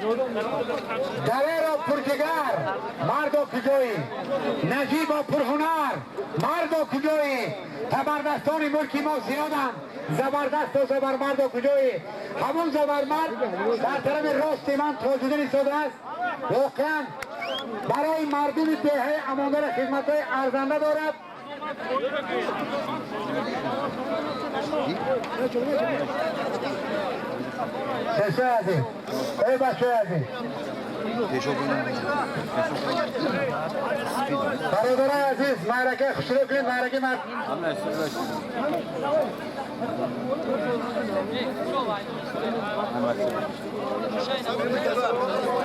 мегӯяд далеро пурҷигар мардо куҷоӣ, наҷибо пурҳунар мардо куҷоӣ, табардастони мулки мо зиёданд, забардасту забармардо куҷоӣ. Ҳамон забармард дар тарафи рости ман Тоҷиддин истодааст. Воқеан барои мардуми деҳаи Амондара хизматҳои арзанда дорад. Дӯстои азиз, эй бачаҳои азиз, бародарои азиз, маъракаи хушрӯ кунед, маъраки мард.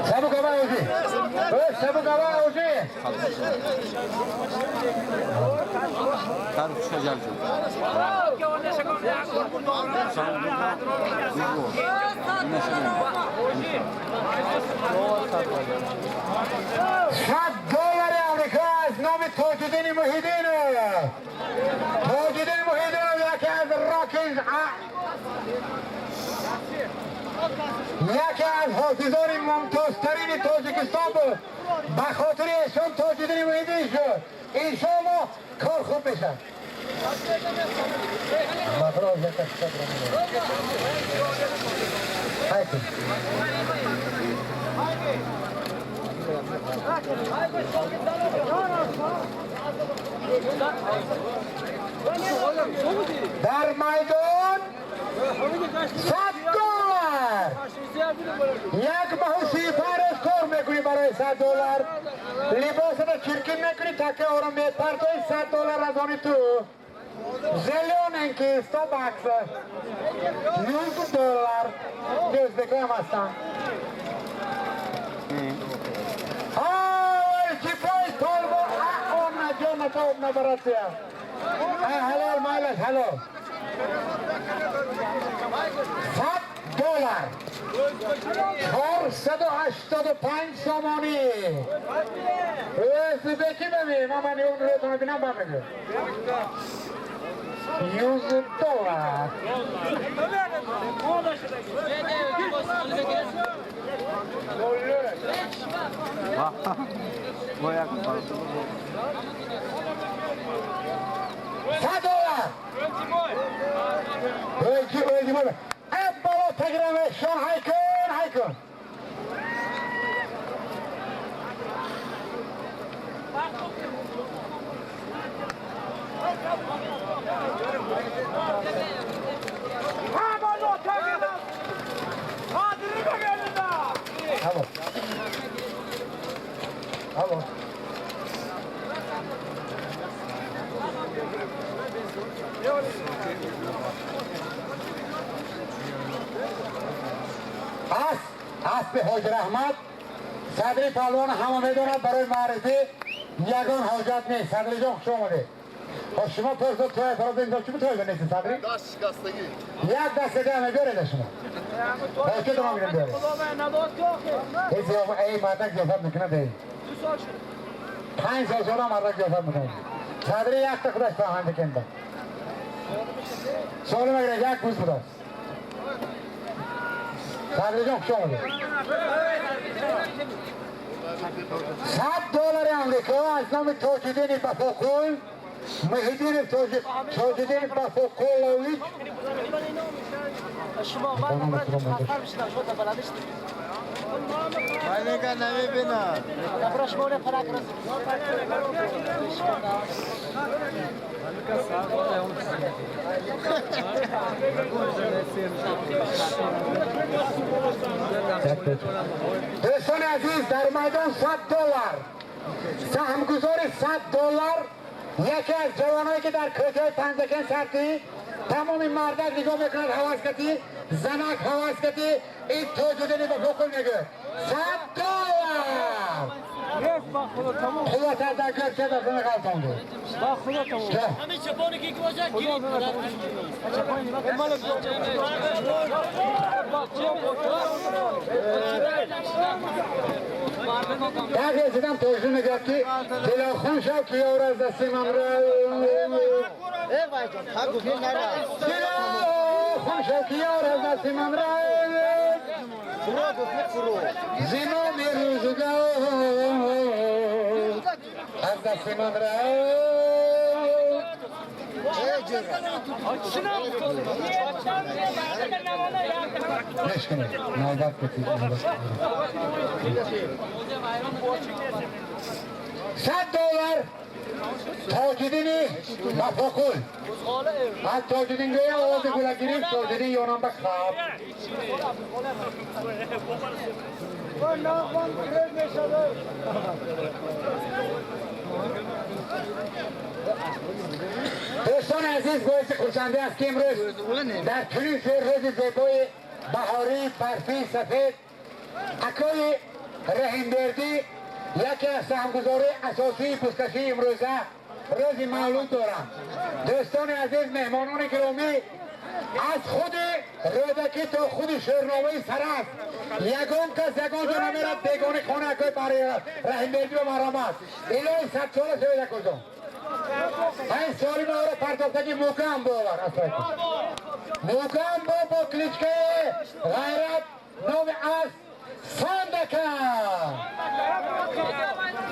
Сабук ава оҷи, сабук ава оҷи. $100 آمریکا از نام تاجدین محیدینов. تاجدین محیدینов یکی از راکیز، یکی از حافظان ممتازترین تاجیکستان بود. به خاطر ایشان تاجدین محیدین شد. انشاءالله کار خوب میشه. در میدان $100 یک ماه 35 روز کار میکنی برای $100. لباست چرکین میکنی، تکه آرام میپرتوی، $100 از آن تو. Зелененький 100 баксов. $100. Узбекам ҳастанд. Ай, чипой толбо, он наҷона тоб набаратия. Ҳалол майлаш, ҳалол. $100. 485 сомонӣ. Узбеки бибин, ман он рӯтонро бинам ба мегӯям. $100. $100. Öldü. Hep bala تگرمه شان های کن های کن. Алло. Алло. اسب حاج رحمت صدری پهلوان همه میدوند، برای معرفی یگان حاجت نیست. صدری جان خوش آمده. خب شما پرسو توی فرا بینید چی توی نیست صدری؟ دست شکستگی. یک دست دیگه همه بیارید شما. خب چه ما میگم بیارید. هیچ ای مردک زیافت میکنه دی. 5 سال شما مردک زیافت میکنه. صدری یک تا خودش فهمنده کنده. سوال مگه یک بوز بوده. صدری جان خوش آمدید. $100 آمریکا از نام تاجدین بفاقل محیدین تاجدین بفاقلویچ. دوستان عزیز در میدان $100 سهمگذار $100 یکی از جوانایی که در کوچه پنجکن سرتی تمام مردک نگاه میکنند هوس کتی زنک هوس کتی این تاجدین به فوق میگه $100 قوت از در گرچه در سن غلطان بود. همین چپانی که باشه گیرید. یک رسیدم توجه میگه که دلاخون شو که یار از دستی من را دلاخون شو که یار از دستی من را زمام روزگار از دست من رفت. نوبت کتید $100 تاجدین مفاقل از تاجدین گوی آواز گوله گرفت تاجدین یانم به خواب دوستان عزیز، باعث خرسندی است که امروز در چنین روز زیبای بهاری برفی سفید اکای رحیمبردی یکی از سهمگذاری اساسی بزکشی امروزه روز مولود دارم. دوستان عزیز، مهمانان گرامی، از خود رودکی تا خود شیرنامه سرست یگان کس یگان جا نمیرد بیگانه خانه اکای برای رحیمبردی و مرام است. الهی 100 ساله شوید اکا. این سالی ما را پرداختگی موکم باور موکم با کلیچکه غیرت نام از ساندکه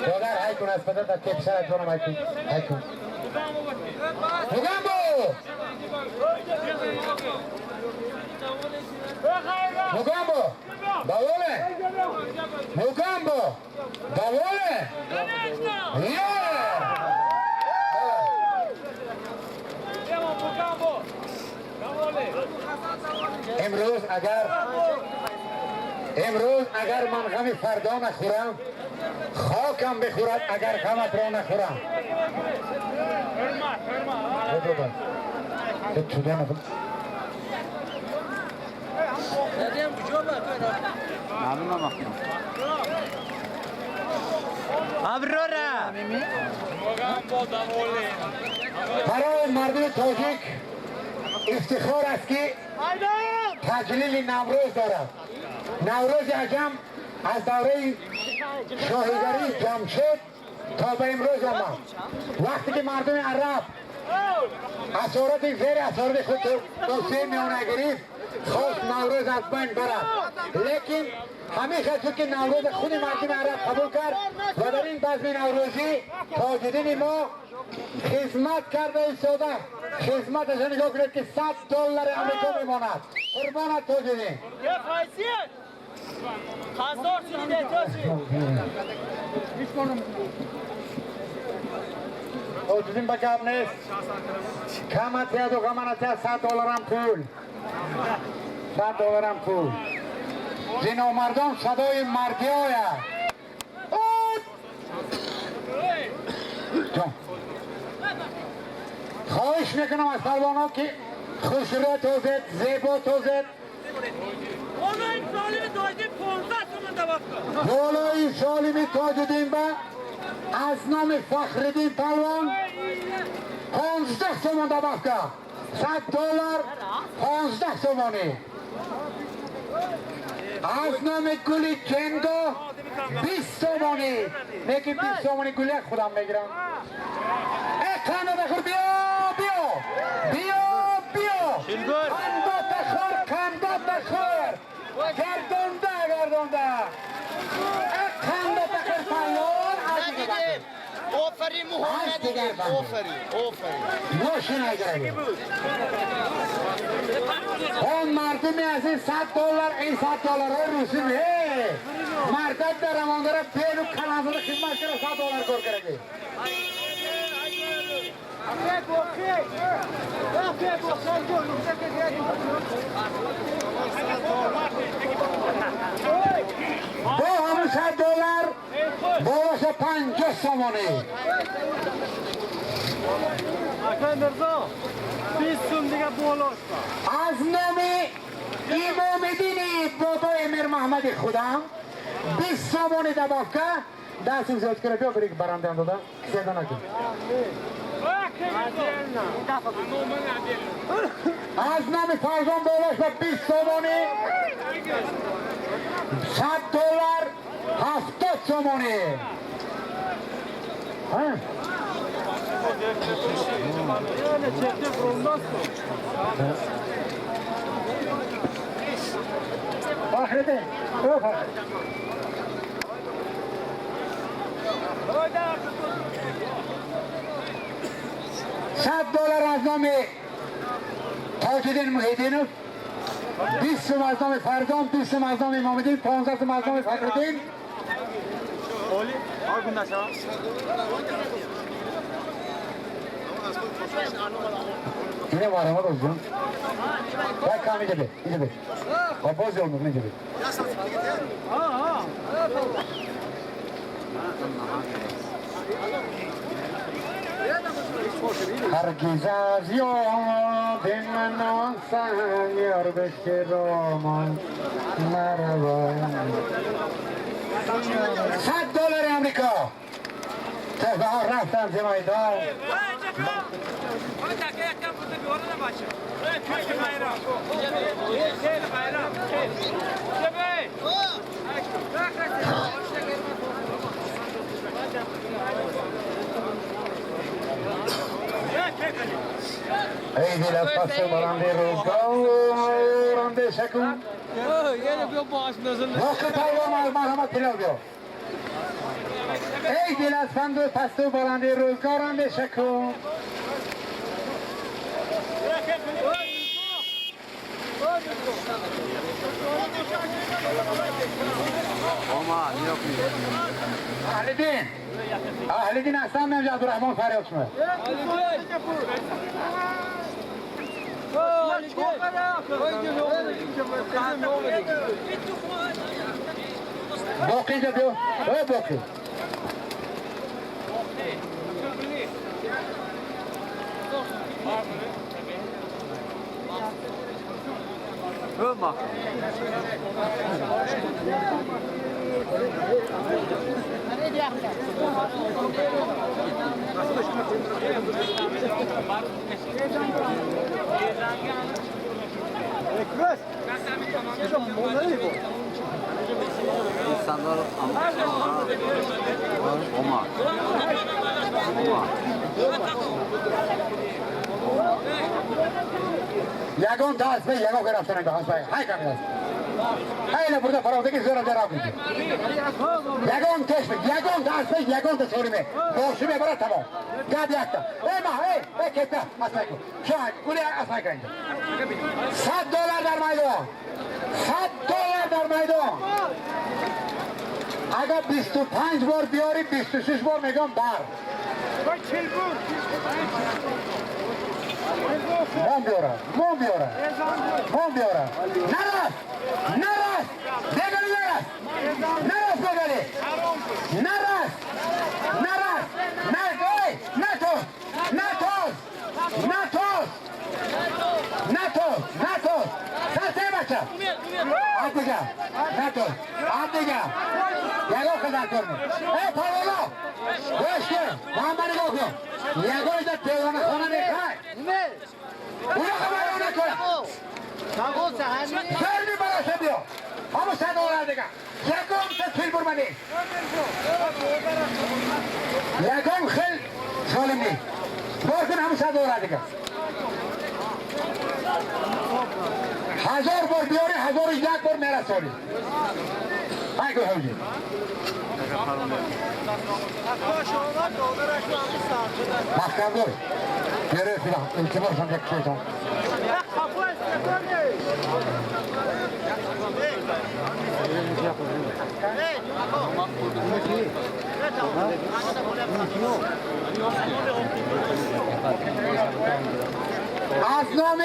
دادر های کن از پدر در تیپ سرت جانم های کن های کن موگامبو موگامبو باوله موگامبو باوله یه امروز اگر من غم فردا نخورم خاکم بخورد اگر غمت را نخورم. برای مردم تاجیک افتخار است که تجلیل نوروز دارد. نوروز عجم از دوره شاهیگری جمشید تا به امروز آمد. وقتی که مردم عرب اسارت زیر اسارت خود توسعه میانه گرفت خواست نوروز از بین برد، لیکن همیشه شد که نوروز خود مردم عرب قبول کرد و در این بزم نوروزی تاجدین ما خدمت کرده ایستاده. خدمتش نگاه کنید که $100 امریکا میماند. قربانت تاجدین. تاجدین به گپ نیست، کمت یاد و غمانت یاد. $100 هم پول، $100 هم پول. زینا مردم صدای مردی آید. خواهش میکنم از پروانه ها که خوشرو توزید، زیبا توزید. بالای سالم تاجدین با از نام فخردین پلوان 15 تومان دباف کرد. $100 15 تومانی. از نام گلی جنگا 20 تومانی. نیکی 20 تومانی گلی خودم میگیرم. ای قنده بخور، بیا بیا بیا بیا، قنده بخور، قنده بخور، گردونده گردونده. ای قنده بخور پلوان. آفرین محمد، آفرین آفرین. ماشین اگره اون مردم از این $100 این $100 های روسی می مردم در روانگره پین و کلانزده خدمت کرده $100 کار کرده. با همون $100 بالاش 50 سومانی. از نام امام دینی بابای میر محمد خودم 20 سومانی دباف که دستم زیاد کرده. بیا بریک برنده هم دادم زیاده نکن. از نام فرزان بالاش با 20 سومانی. $100 70 سومانی. Фахриддин. $100 از نام تاجدین محیدینов، 20 سوم از نام فرزام، 20 سوم از نام امامدین، 15 سوم از نام فخرالدین. اینه مرحمت olsun. Bak kami gibi, gibi. Kapoz yolunu ne gibi. هرگز از یاد من آن یار به شرامان نروم. $100 امریکا. تفاهم رفتم ز میدان. ای دل از پس بلند روزگار اندیشه کن. وقت پروان مرحمت پلو بیا. ای دل از پند و پست و بلند روزگار اندیشه کن. اهل دین، اهل دین اصلا نمیشه عبدالرحمن فریاد شما. باقی اینجا بیا، باقی. İnsanlar Oma. Oma. یگان تا اسبه یگان که رفتن به اسبه های کمی است. های لبرده فراوده که زورم در آب میشه. یگان تش یگان تا اسبه یگان تا سوریمه. باشی میبره تمام. گاد یکتا. ای ما ای ای کتا اسبه کو. شاید کولی اسبه کن. $100 در میدان. $100 در میدان. اگر 25 بار بیاری 26 بار میگم بر. مام بیارم، مام بیارم، مام بیارم. نرس، نرس، بگلی نرس، نرس بگلی، نرس، نرس، نه، نتوز، نتوز، نتوز، نتوز، نتوز. سرسه بچه، آب دیگه، نتوز، آب دیگه. یگو خدمت کنی. ای پاولا، گوش کن، محمد نگاه کن. یگو اینجا دیوانه خانه میخوای. اونا خبر نکنه. سر میبرسه بیا. همون $100 دیگه. یکم تا فیل برمانی. یکم خیل سالم نیست. بار کن همون $100 دیگه. 1000 بار بیاری 1001 بار میرسونی. های گوه حوزی. محکم دار. بیاره فیلم. التماس هم یک شیطان. از نام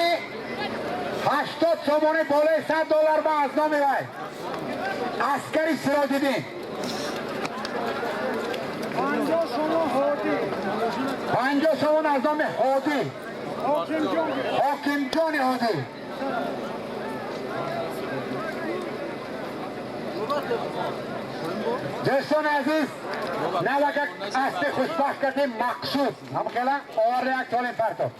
80 سومونه بالای $100 با از نام وی عسکری سراجدین. 50 سومون از نام هادی، حاکم جان هادی. دوستان عزیز، نوک اسب خوشبخت کردیم مقصود هم خیلی آره یک سال پرتاب.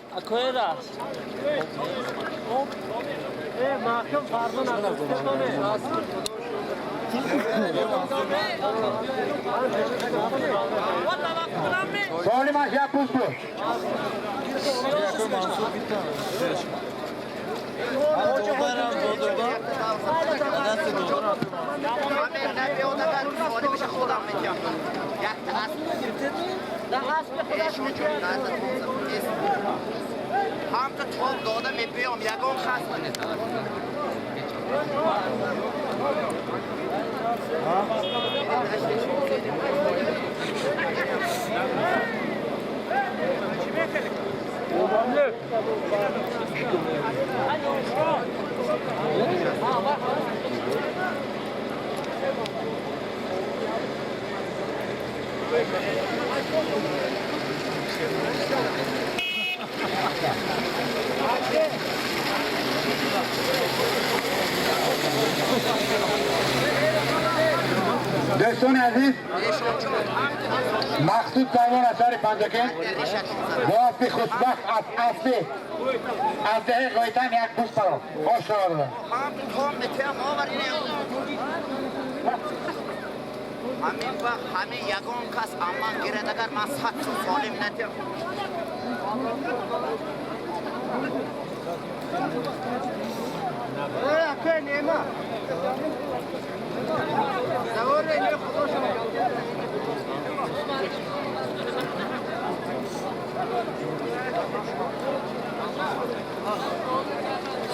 سالی ماش یک بوز بود. هم تا تاب دادم بیام یگان خسته نیست. دوستان عزیز، مقصود پایمان از شهر پنجکند با اسب خوشبخت از اسب از دهه غایتن یک بوس برا آش قرار دادن. همین وقت همه یگان کس امان گیرد اگر من 100 سالم نتیم.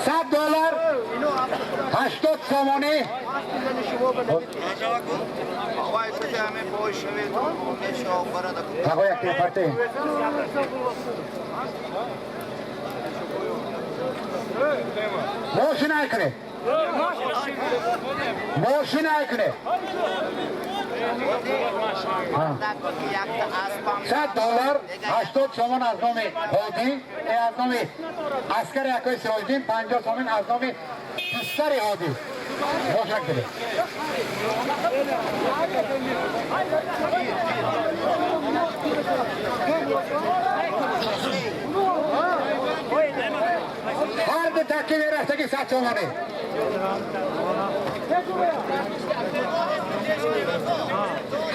$100 80 سامانی. ماشین نکنه، ماشین نکنه. $100 80 سامان از نام هادی، از نام عسکر یکای سراجدین، 50 سامان از نام پسر هادی. ماشین نکنه. هر دو تکی میرفته که 100 سامانه.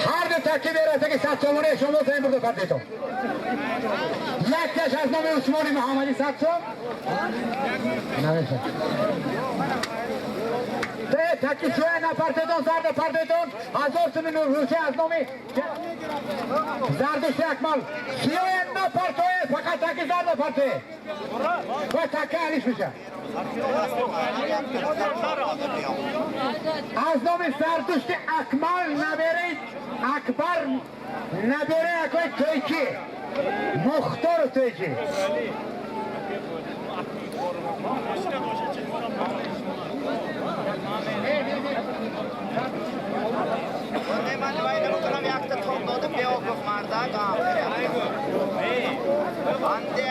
هر دو تکی میرفته که 100 سامانه شما سعی برده پردیتون. یک کش از نام عثمان محمدی 100 سام نمیشه. تکی شوه نپرتیتون، زرد پردیتون 1000 تومن روسی از نام زردشت اکمل. سیاه نپرتوه، فقط تکی زرد پرتوه و تکی علیش میشه. از نام زردشت اکمل نبره اکبر نبره اکای تویچی مختار تویچی. من باید نمی‌کنم یک تا تاب داده بیا گفت مردک بنده.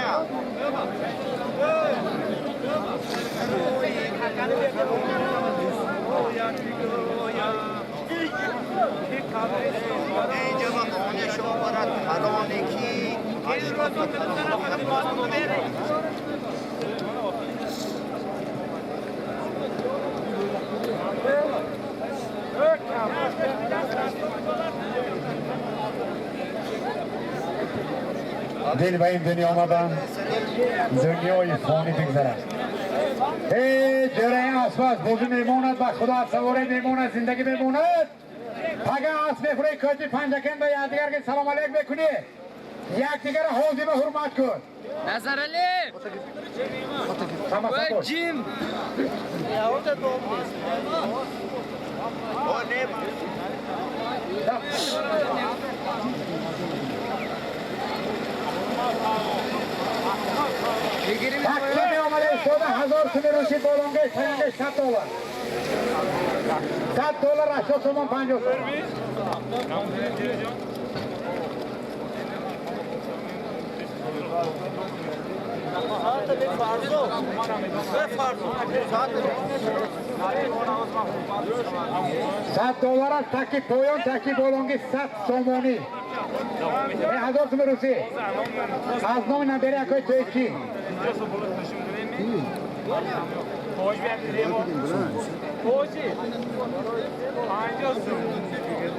اینجا با قانه شما برد هرانه کی دل به این دنیا آمدن، دنیای فانی بگذرد. ای جره اسب بازی میماند، به خدا از سواره میماند، زندگی میماند. پگه اسب میخوره کاتی پنجکن به یکدیگر که سلام علیک بکنی، یکدیگر حوضی به حرمت کن. نظر علی و جیم تکی آمده ایستاده 1000 تومن روشی بالانگه پایانگه $100 $100 80 تومن 50 تومن. $100 از تکی پایان تکی بالانگه 100 سومانی 1000 تومن روسی از نام نبره اکای تویچی. $100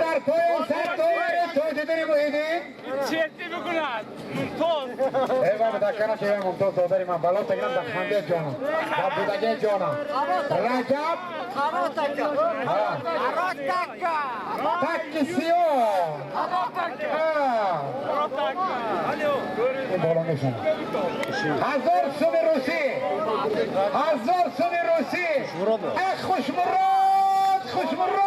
در پایان، $100 تاجدین محیدین. چرتی بکند ممتاز. ای بابا دکنم که ممتاز دادری من بلا تگرم در خنده جانم در بودگه جانم. رجب تک سیاه این بالا میشن. 1000 سوم روسی، 1000 سوم روسی. ای خوش مراد، خوش مراد.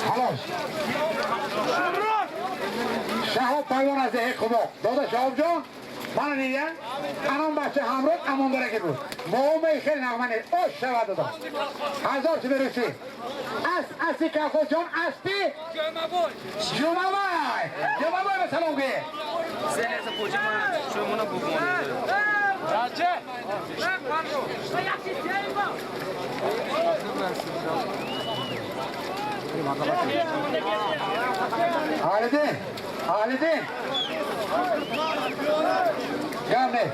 خلاص شهاب پایان از دهه خوبا دادا. شهاب جان منو دیدن الان بچه همراه امان داره که بود مومه خیلی نغمه نیست اوش شود دادا. 1000 سوم روسی. از اسی کلخوز جان اسپی جمعه بای، جمعه بای به سلام گویه. Halidin, Halidin. Gel ne?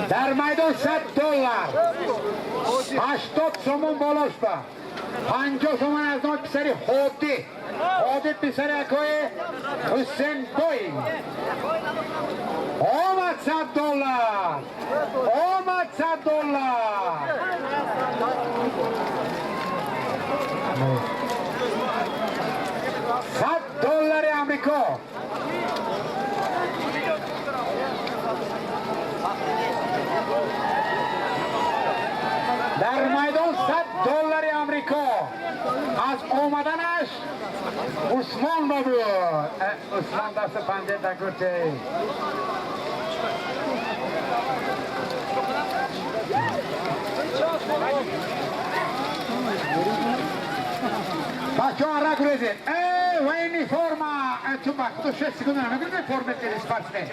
در میدان $100، 80 سومون بالاش با 50 سومون از نام پسر هادی، هادی پسر اکای حسین بای. آمد $100، آمد $100. $100 امریکا. در میدان $100 امریکا. از آمدنش عثمان بود. عثمان دست پنجه دکورته. بچه ها را گریزید. ای وینی فرما تو بخت تو 6 سکوند نمیگریزید فرم تیریس پرسنه.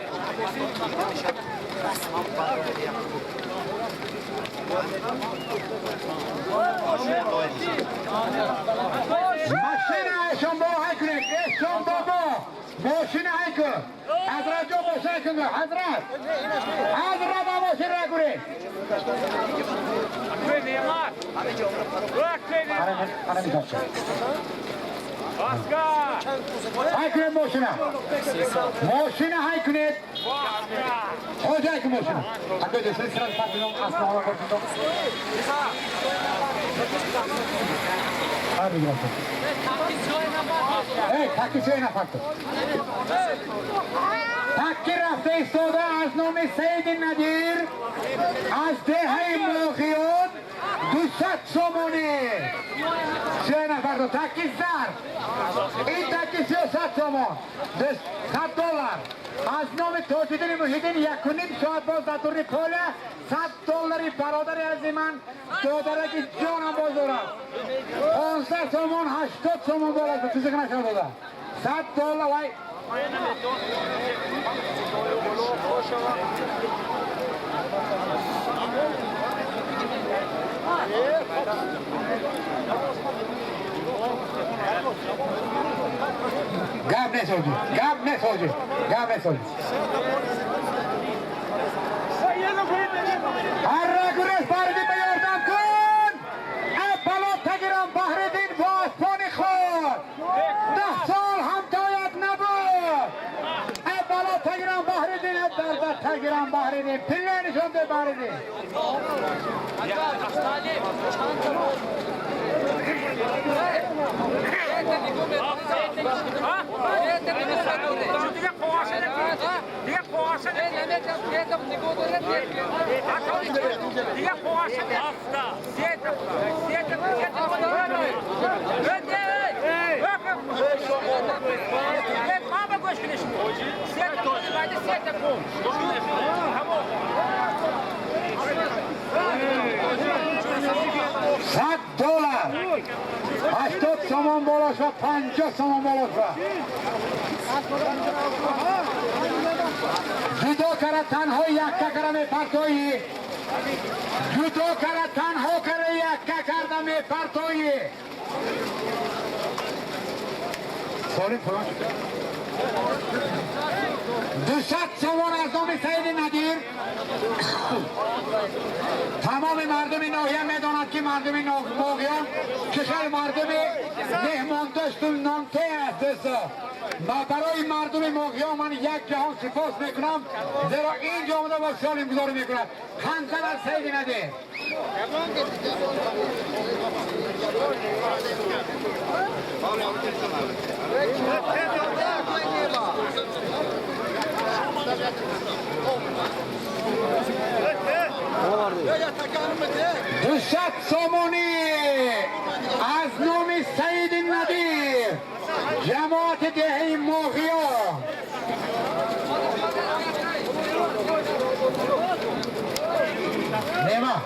ماشین ایشان بابا های کنید. ایشان بابا ماشین های کن. حضرت جو ماشین کن. حضرت حضرت ماشین را گریز. های کنید ماشینه، ماشینه های کنید. حاجه های کن ماشینه. اگه دوستی سرد پردیدم اسمه ها را کنید. های میگیرم ای تکی سوی نفر تو. تکی رفته ایستاده از نام سید ندیر از دهه موخیون 200 سومونی. 3 نفر تو تکی زر. این تکی 300 سومون $100 از نام تاجدین محیدین 1.5 ساعت باز در دور پاله $100 برادر از من دادرک جانم باز دارد. 15 سومون 80 سومون بالا چیزی که نشون داده $100. وای گاب نیست حاجی، گاب نیست حاجی، گاب نیست حاجی. هر را گریز بردی به یاردم کن. ای بلا تگیرم بحردین با اسپان خود 10 سال همتایت نبود. ای بلا تگیرم بحردین، ای درد تگیرم بحردین، پله نشون ده بحردین. $100 80 سومون بالا شد 50 سومون بالا شد جدا کرد تنها یکه کرده میپرتایی جدا کرد تنها کرده یکه کرده میپرتایی سالیم پایان شد 200 سومون از نام سید ندیر. تمام مردم ناحیه میداند که مردم ماغیان که خیلی مردم مهمان داشت و نانته است. ما برای مردم ماغیان من یک جهان سپاس میکنم، زیرا اینجا آمده با سالیم گذاری میکند. خنده بر سید ندیر. 200 سومونی از نام سید ندیر جماعت دهه ماغیان. نیما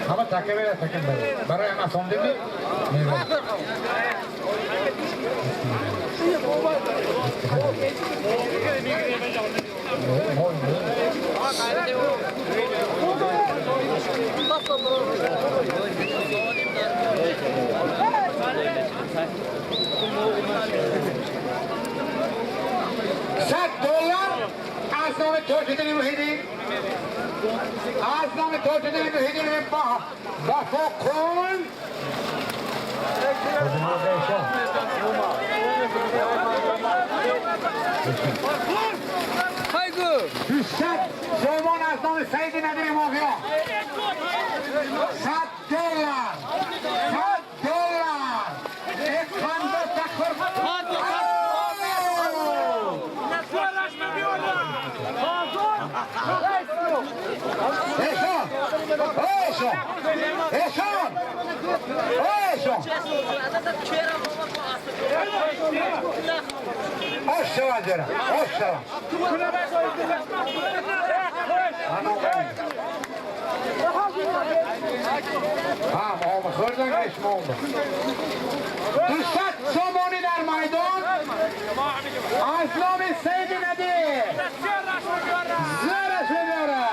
همه تکه بیده تکه بیده برای همه سامده بی نیما $100 از نام تاجدین محیدین، از نام تاجدین محیدین وفا کن. $200 سومان از نام سید ندیر ماغیان. $100 $100 یک خنده تخور. ایشان ایشان ایشان آشوا جرا آشوا ها خوردن شما 200 سومونی در میدان از نام سید ندیر زرش میاره.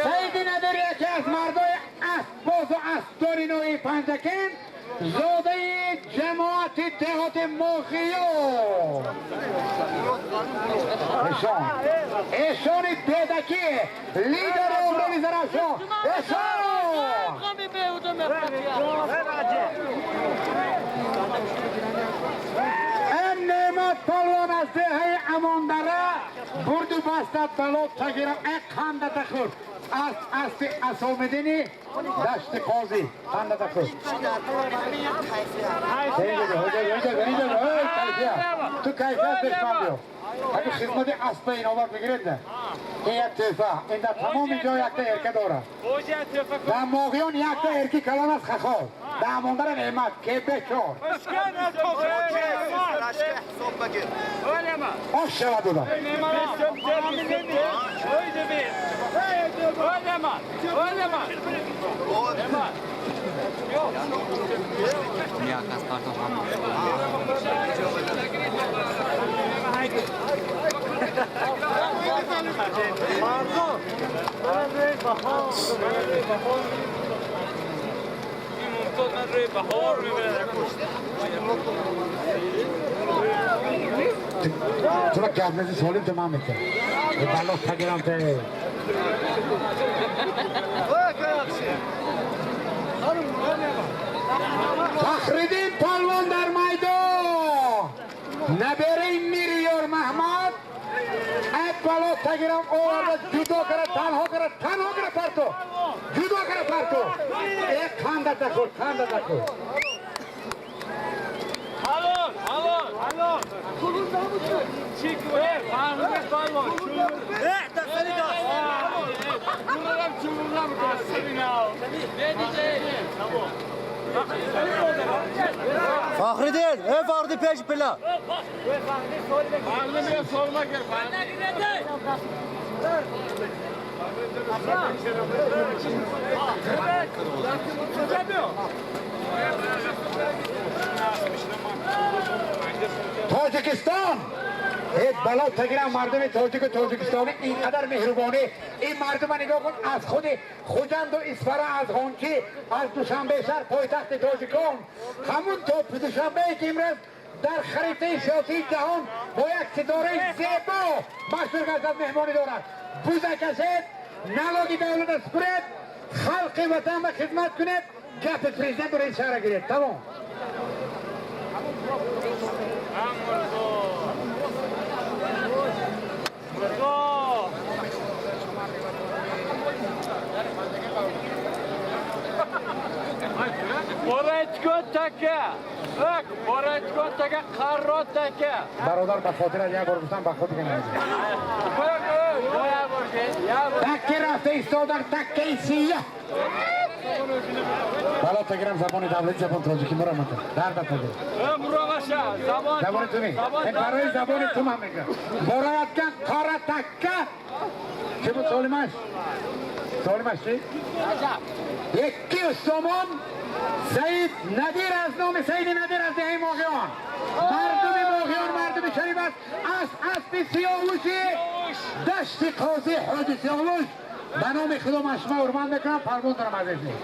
سید ندیر یکی از مردای اسب باز و اسب نوعی پنجکن زاده جماعت دهات ماغیان. ایشان بیدکی لیدر عمرانی زرافشان. ایشان این نعمت پلوان از دهه اماندره برد و بسته بلا تگیرم ای خنده تخور از اسامدینی دشت قاضی خنده تخور. تو کیفیت بشمان بیو اگه خدمت اسب این آورد بگیرید نه این یک تحفه این در تمام جا یک تا ارکه داره. در ماغیان یک تا ارکی کلان از خخال در اماندر نعمت که بچار آش شود دادم. تو را گرمزی سالیم تو من میکنم بلا تگیرم ته فخردین پالوان در میدان نبره میریار محمد بالا تگیرم آورده جدا کرد تنها کرد تنها کرد پرتو جدا کرد پرتو یک خنده تکر خنده تکر Halon, halon, halon. Fahriddin, ey Fahriddin peş pila. Fahriddin sorma gel. Тоҷикистон ҳеҷ бало тагирам мардуми тоҷику тоҷикистонӣ инқадар меҳрубонӣ. Ин мардума нигоҳ кун, аз худи Хуҷанду Исфара, аз Ғончӣ, аз Душанбе шаҳр, пойтахти тоҷикон, ҳамун то Душанбее ки имрӯз дар харитаи сиёсии ҷаҳон бо як ситораи зебо машҳур гардад, меҳмонӣ дорад. Буза кашед, налоги давлата супуред, халқи ватан ба хизмат кунед, гапи президенту раис шаҳра гиред. Тамом. Borayotgan taka. Bak, borayotgan taka, qarrot taka. Бародар, ба хотират як бор гуфтам, ба худ дига намезанам. Boya borsin, ya Такки рафта истодар таккаи сия. Бало тагирам забони давлати, забон тоҷикӣ мура макун. Дарда тагир. Murog'asha, zabon. Забони ту ми. Барои забони ту ман мегӯям. Борayotgan qora takka. Чӣ буд солимаш? Солимаш чӣ? Якки сомон Саид Надир аз номи Саиди Надир аз деҳаи Моғиён. Мардуми Моғиён мардуми шариф аст. Аз аспи сиёвуши дашти қози ҳоҷи Сиёвуш ба номи Худо ман шумо ҳурмат мекунам, парвоз дорам аз эшон.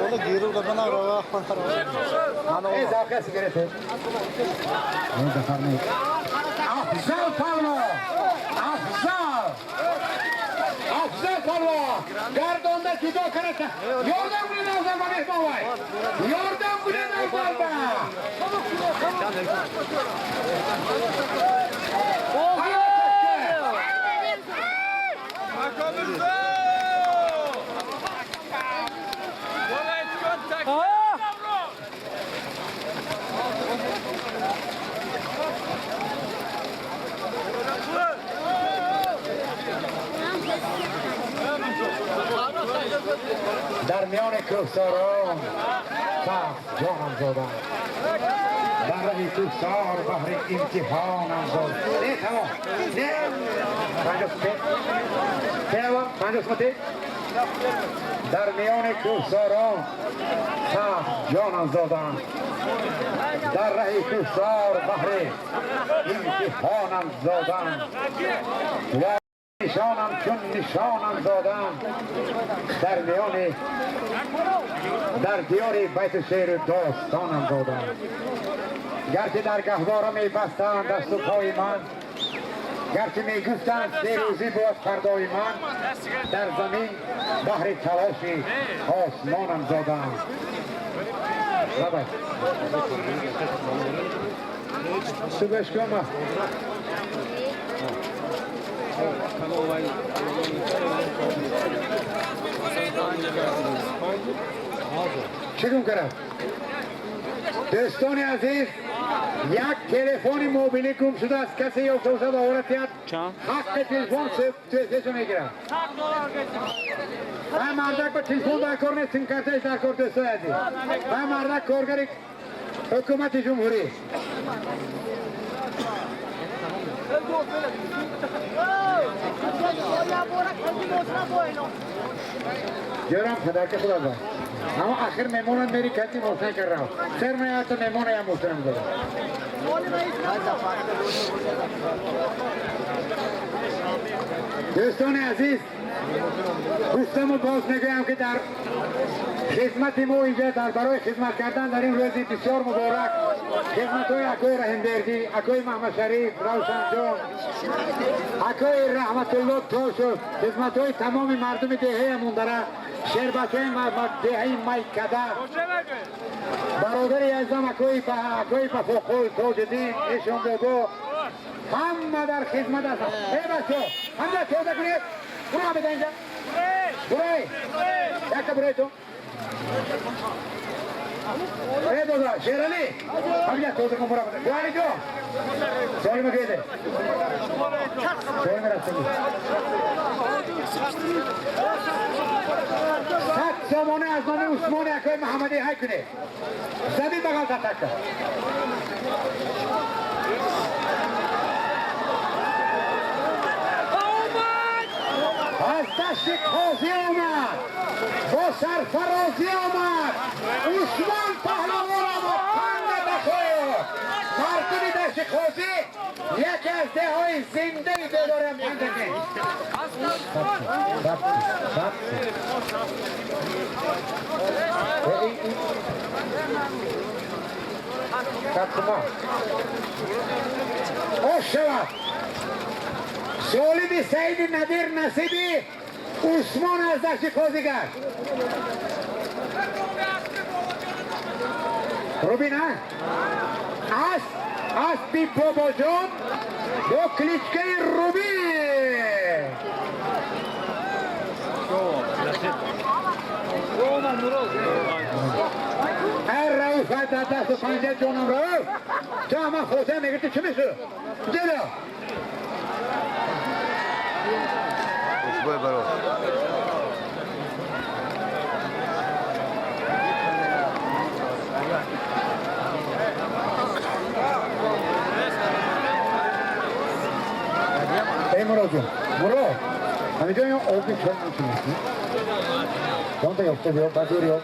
Onu girir de bana rava. Эй, завқа сигарете. Бифармоед. Афзал палво! Афзал! Афзал палво! Гардонда ҷудо карата. Ёрдам кунед Афзал ба меҳмон вай. Ёрдам кунед Афзал ба. Borayotgan taka. Дар миёни кӯҳсорон сахт ҷонам зодам. Дар раҳи кӯҳсор баҳри имтиҳонам зод. Не, тамом. Не. 50 те. Тева, 50 те. Дар миёни кӯҳсорон сахт ҷонам зодам. Дар раҳи кӯҳсор баҳри имтиҳонам зодам. Ва нишонам чун нишонам зодам. Дар миёни дар диёри байту шеъру достонам зодам. Гарчи дар гаҳвора мебастанд дасту пои ман, гарчи мегуфтанд се рӯзӣ буд фардои ман, дар замин баҳри талоши осмонам зодам. Лабай. Ту гӯш кун ма. Чӣ гум кард? Дӯстони азиз, як телефони мобилӣ гум шудааст. Касе ёфта бошад, овора тиҳад. Ҳаққи телефон сесо мегирад. Вай мардак ба телефон дар кор нест, симкартааш дар кор, дӯстои азиз. Вай мардак коргари ҳукумати ҷумҳурӣ. Ҷорам падарки худо ба. Аммо ахир мемонад мери кати мошина кардам. Сер меояд мемона я мошина мегузорад. Дӯстони азиз, гуфтаму боз мегӯям, ки дар хизмати мо инҷа дар барои хизмат кардан дар ин рӯзи бисёр муборак хизматҳои акои Раҳимбердӣ, акои Маҳмадшариф, Равшанҷон, акои Раҳматулло Тошев, хизматҳои тамоми мардуми деҳаи Амондара, шербачаи деҳаи Майкада, бародари азизам акои Бафоқул, Тоҷиддин, Эшонбобо, ҳама дар хизмат ҳастанд. Эй бачаҳо, ҳама пиёда кунед, буро беда инҷа. Бурай. Якта бурай ту. Эй дада, Шерали, ҳамин тоза кун бура. Али ҷон. Солима кеде. Солима рафтагӣ. 100 сомона аз номи Усмони акои Муҳаммадӣ ҳай кунед. Замин бағал татакка. Аз дасти қозӣ омад, бо сарфарозӣ омад. Усмон паҳлавон омад, панда бахоё. Мардуми дасти қозӣ яке аз деҳҳои зиндаи бедорам пандакӣ. Ош шавад. Солими Саиди Надир насиби Усмон аз дасти қозӣ гашт. Рубин, а? Аспи Бобоҷон бо кличкаи Рубин. Эр Рауф дар дасту панҷа ҷонам Рауф. Ту ҳама фотиҳа мегирифти, чӣ мешуд? Ҷило. Эй Мурод ҷон, Мурод, ҳаминҷо ё оби чой мекунӣ? Чонта ёфта биё, базур ё.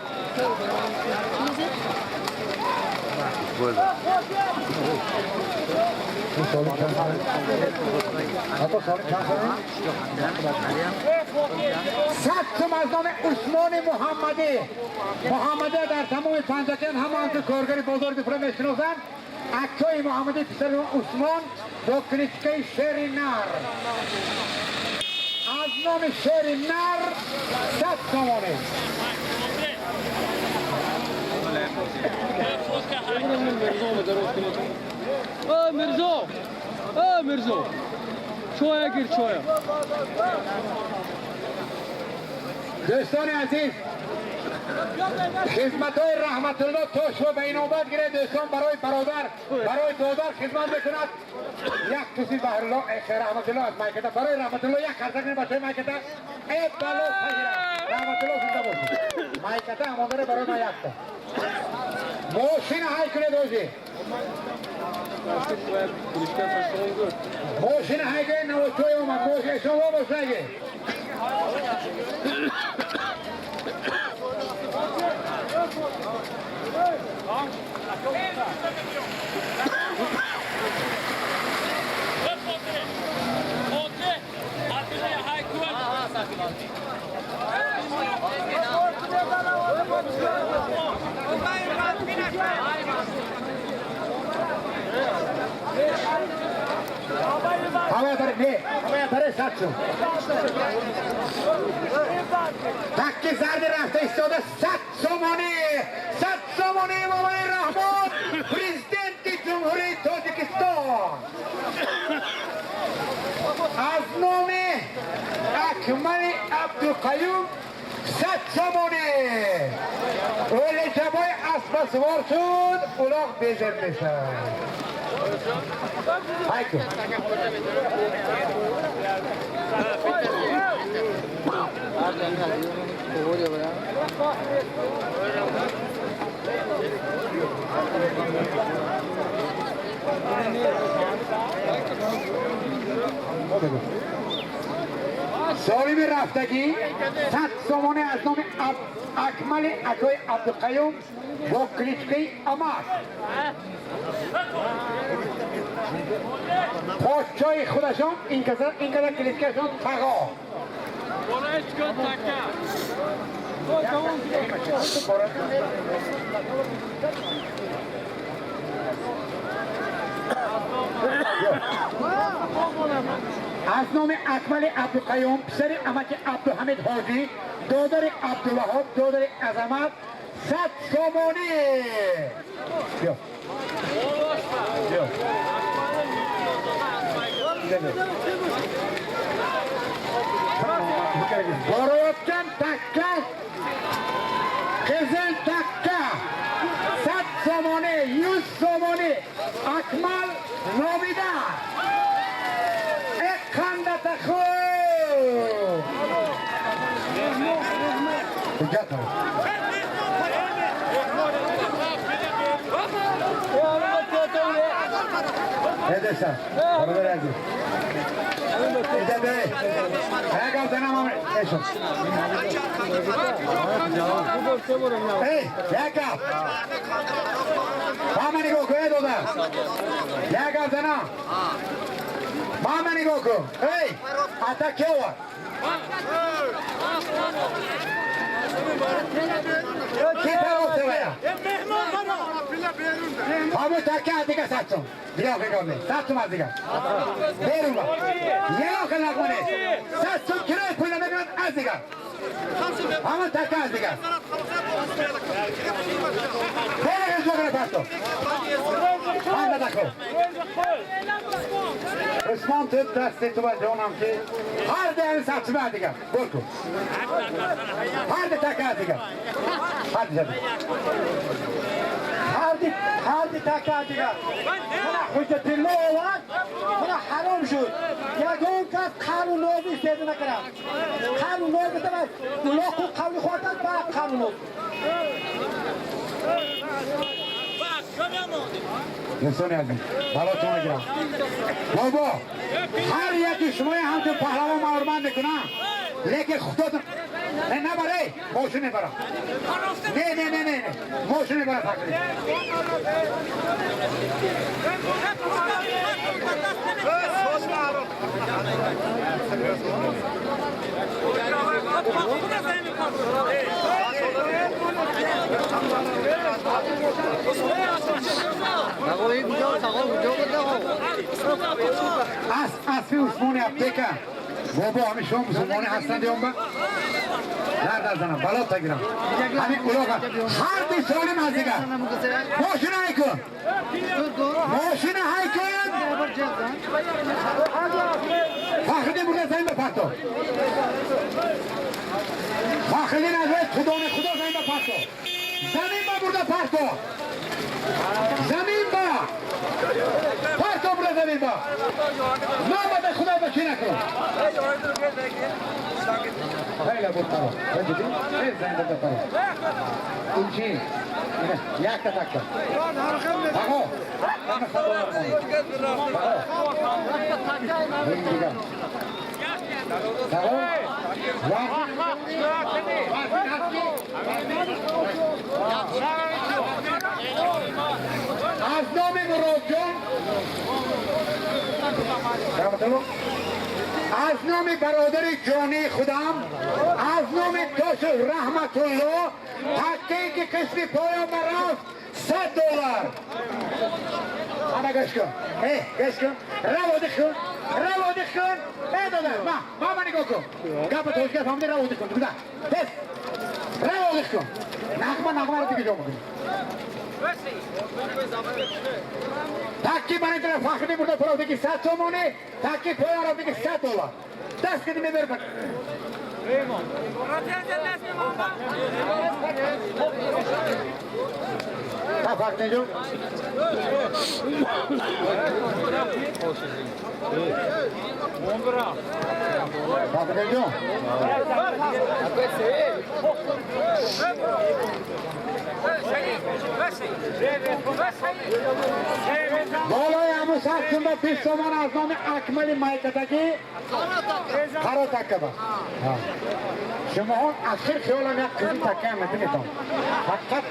Сад сум аз номи Усмони Муҳаммадӣ. Муҳаммадӣ дар тамоми Панҷакент ҳамаон ки коргари бозори дифра мешиносанд. Акои Муҳаммадӣ писари Усмон бо кличкаи Шери Нар. Аз номи Шери Нар 100 сомонӣ. Мирзо, Мирзо, чоя гир, чоя. Дӯстони азиз, хизматҳои Раҳматулло Тошро ба инобат гиред. Дӯстон, барои бародар, барои додар хизмат мекунад. Як туси Баҳрулло, Раҳматулло аз майката, барои Раҳматулло як қарза кунед, бачаҳои майката. Э бало тагира. Раҳматулло зинда бошед. Майката ҳамондаре барои ман якта. Мошина ҳай кунед ҳозир. Мошина ҳай кунед, навочой омад. Мошина шумо бошаге. ҳавая баре, не, ҳавая баре 100 сум. Такки зарди рафта истода 100 сомонӣ. 100 сомонӣ Эмомалӣ Раҳмон, президенти Ҷумҳурии Тоҷикистон. Аз номи Акмали Абдуқаюм 100 сомонӣ. Олиҷабои аспасувор шуд, улоқ безеб мешавад. Ҳай кун. Солими рафтагӣ 100 сомонӣ аз номи Акмали акои Абдуқаюм бо кличкаи Амак. Подшоҳи худашон ин қадар кличкашон Тағо. Аз номи Акмали Абдуқаюм, писари амаки Абдуҳамид ҳоҷӣ, додари Абдуваҳоб, додари Азамат, 100 сомонӣ. Биё. Биё. Borayotgan takka, qizil takka. Акмал номида. Қандата хуб. Ҳуҷҷат. Эдеса, бародар азиз. Иҷоза. Агар занам эшо. Эй, як гап. Мама нигоҳ кун, эй додар. Як гап занам. Мама нигоҳ кун. Эй, ата ки овард? Ки парохта вая? Ҳамун така дига 100 сум. Дига охир гап нест. 100 сум аз дига. Берун ба. Як охир нағма нест. 100 сум кирои пул намекунад аз дига. Ҳамун така аз дига. Берун зогра парто. Ҳанда дахо. Усмон ту дасти ту ба ҷонам ки ҳар даҳ 100 сум аз дига. Бор кун. Ҳар ду така аз дига. Ҳар ду. هردی تکر دیگر من حجت الله آورد من حرام شد یگان کس قرن ناز استفاده نکرد قرن ناز بتمد لاق و قول خواهد با قرن ناز. دوستان عزیز بالاتون میگیرم بابا هر یکی شما همچون پهلوان معرمند میکنم لیکن خودتون نه نبره موشو نبره نه نه نه نه نه موشو نبره فقط از اسبی عثمانی аптека бобо ҳамин шумо мусулмонӣ ҳастанд ёнба дард аз занам бало тагирам ҳамин улоға ҳар ду солим аз дигар мошина ҳай кун мошина ҳай кун Фахриддин бурда замин ба парто Фахриддин аз рӯи худони худо замин ба парто замин ба бурда парто замин ба парто бурда замин ба номада худо ба чӣ накун хеле буд паро дидӣ замин бурда паро ин чӣ якта такка бағо бағо аз номи Муродҷон аз номи бародари ҷонии худам аз номи Тошев Раҳматулло таккае ки қисми поён ба рафт $100. Ана гӯш кун э гӯш кун раводих кун раводих кун э додар ма мама нигоҳ кун гапа тоҷика фаҳмиди раводих кун гуда тез раводих кун нағма нағмаро дига ҷо мекунӣ такки ман ин Фахриддин бурда паровдиги 100 сомонӣ такки поён рафтиги $100 даст киди мебер. Фахриддин ҷон Фахриддин ҷон болои ҳамун 100 сум ба 20 сомон аз номи Акмали майкатагӣ қаро такка ба шумоҳо ахир хиёлам як қизи таккаам метунетон фақат.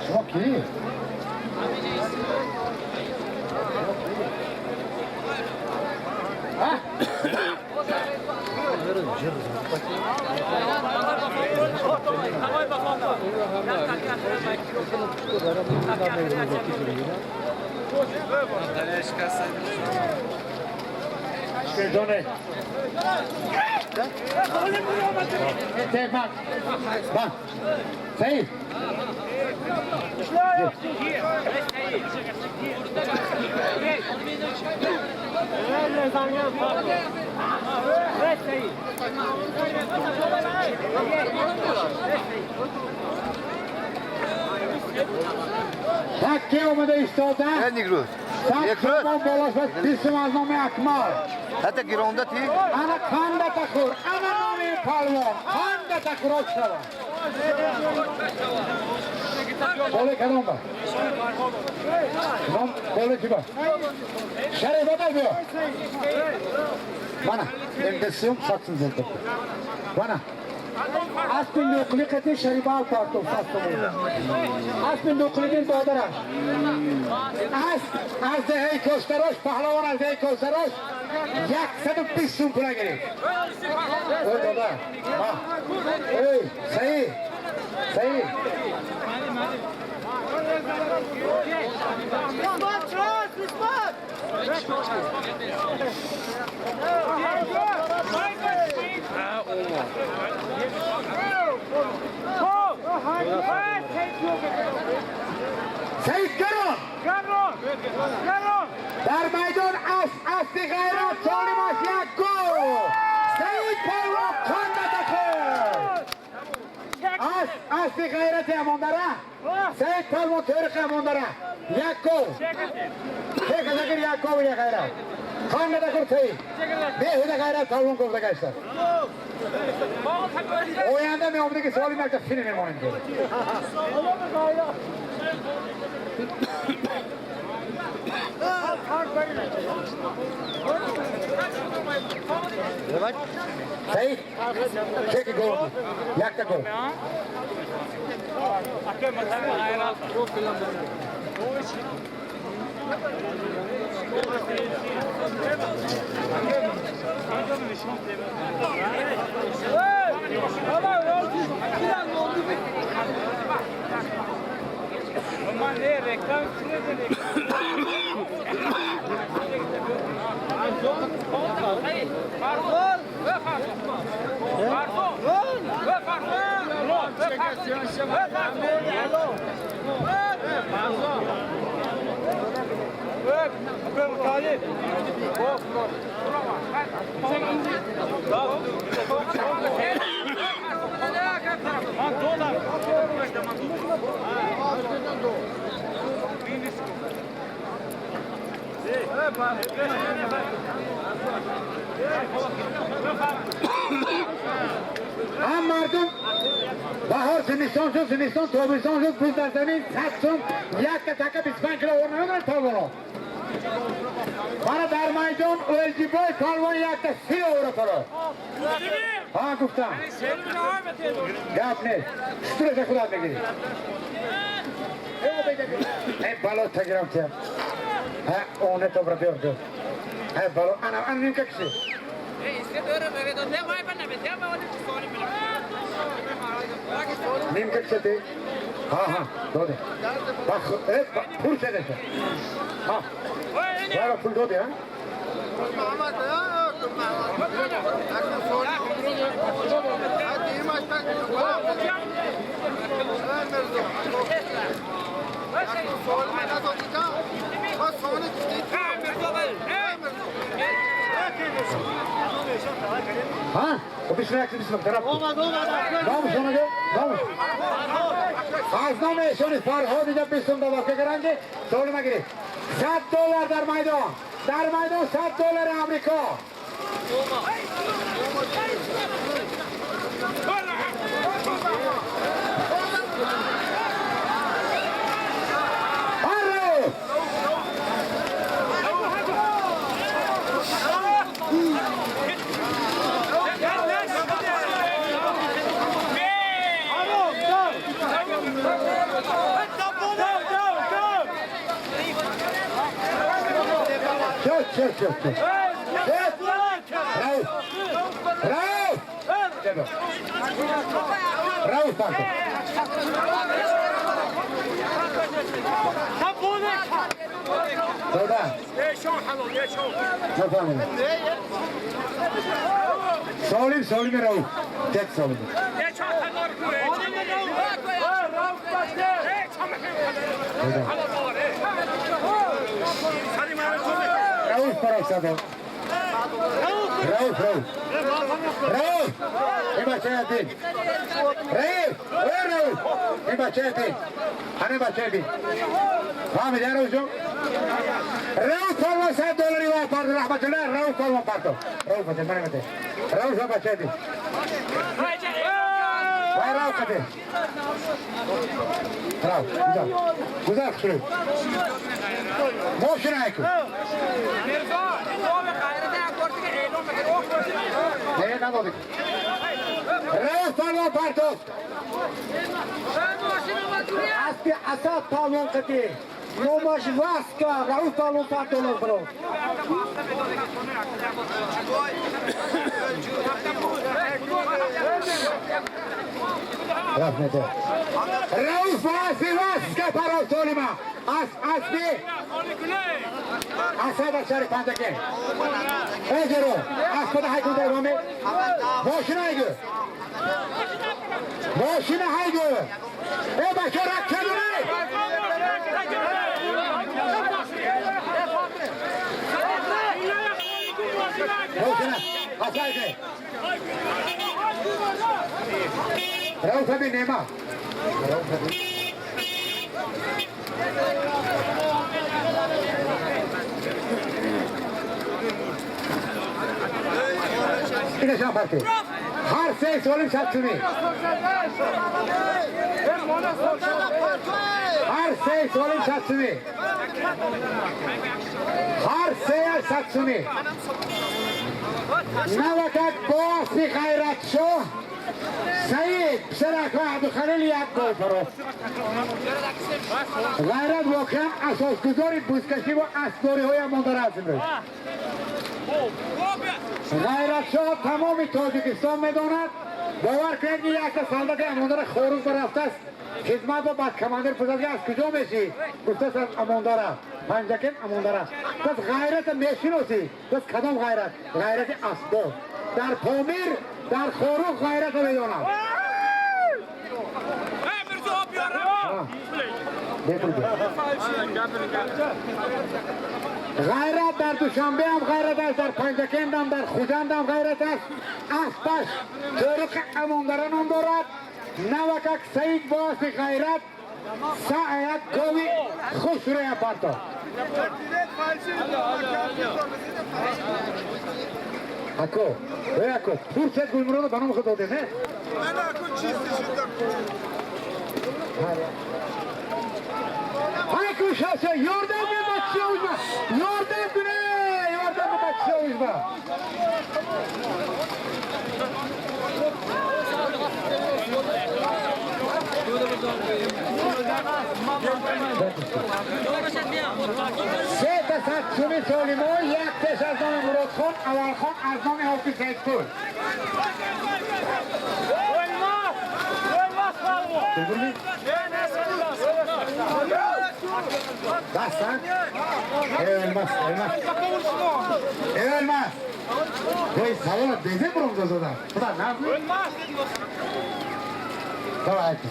Шумо кӣ? А? Шерҷоне. Бан. Саид. Таке омада истода. Сад сомон боло шуд, 20 сум аз номи Акмал. Ҳатто гиронда ти? Ана қанда тахур, ана номи палвон, қанда тахурот шава. Боле кадом ба? Ном боле ки ба? Шариф одал биё. Мана, 50 сум 100 сум зелта. Мана. Аспи нуқли қати шарибал партов 100 сомон. Аспи нуқлидин додараш. Аз деҳаи Костарош, паҳлавон аз деҳаи Костарош 120 сум пула гирифт. Ой дода. Ой, Саид. Саид. Саид гарон. Дар майдон аспи ғайрат солим аст, як гол. Саид палвон қанда тахӯр. Аспи ғайрати амондара. Саид палвон тӯриқи амондара. Як гол. Чека як гол я ғайрат. Қанда тахӯр Саид. Беҳуда ғайрат палвон гуфта гашта. Оянда меомадаги соли мактаб филм мемонем. Саид, чеки гол. Якта гол. Ҳам мардум баҳор зимистон шуд, зимистон тобистон шуд, пул дар замин 100 сум, якта така 25 кило овар намедонад палвоно. Мана дар майдон Олҷибой палвон якта 30 овара пало. Ҳа гуфтам. Гап нест. Шутураша худат мегирӣ. Эй бало тагирам тиям. Ҳа оне тобра биёр биёр. Ҳа бало ана ана нимка киши. Нимка киши. Ҳа ҳа доде. Пул чедеша. Ҳа. Вайра пул доди ҳа? Ҳа? Аз номи эшони Фарҳод инҷа 20 сум додофта карданд ки соли магиред. $100 дар майдон. Дар майдон $100 Амрико. Чет, чет, чет. Рауф! Рауф! Рауф, Марко. Дода. Нафаҳмидам. Солим, солим Рауф. Тек солим. Рауф парасадо. Рауф, Рауф. Рауф! Ин бачаи дин. Рауф! Эй Рауф! Ин бачаи дин. Ҳана бачаи бин. Фаҳмиди Рауф ҷон? Рауф палвон 100 доллари ва парду раҳматуллоҳ Рауф палвон парду. Рауф бача мана мате. Рауф бачаи дин. Вай Рауф кате. Рауф, гузар. Гузар хушрӯ. Мошина айку. Не, надодик. Рауф палвон партофт. Аспи Асад палвон қати. Номаш Васка, Рауф палвон 100 доллар бирод. Рафт нете. Рауф аспи Васка парофт солима. Аспи Асад аз шаҳри Панҷакент. Эй ҷаро, аспада ҳай кун дар ваме. Мошина ҳайгӯ. Мошина ҳайгӯ. Эй бача ракка дунай. Мошина, асай кай. Рауф аби нема. Рауф аби. Инашам парти. Ҳар се солим садсуми. Ҳар се солим садсуми. Ҳар сеяш садсуми. Навакак бо аспи Ғайратшоҳ Саид писарак Абдухалил як гол фарофт. Ғайрат воқеан асосгузори бузкашӣ ва аспдориҳои Амондара аст имрӯз. Ғайратшоҳ тамоми Тоҷикистон медонад. Бовар кунед ки якта солдати Амондара Хоруғ рафтааст. Хизмат бо бад командир пурсад ки аз куҷо мешӣ? Гуфтааст аз Амондара. Панҷакент Амондара. Пас ғайрата мешиносӣ? Пас кадом ғайрат? Ғайрати аспдор. Дар Помир, дар Хоруғ ғайрата медонад. Ғайрат дар Душанбе ҳам ғайрат аст, дар Панҷакент ҳам, дар Хуҷанд ҳам ғайрат аст. Аспаш Ториқи Амондара ном дорад. Навакак Саид бо аспи ғайрат як гови хуш рӯя парто. Ако, эй ако, пурсед Гулмуродо ба номи худ додем, не? Ай кушаса, ёрдам кун бача узма. Ёрдам куне, ёрдам кун бача узма. Се та садсуми солимо, як теш аз номи Муродхон, Аввалхон аз номи Ҳофиз Саидқул. Дастан? Элмас, Элмас. Элмас. Эй, савола безе буром дозода. Худа, наз? Давайте.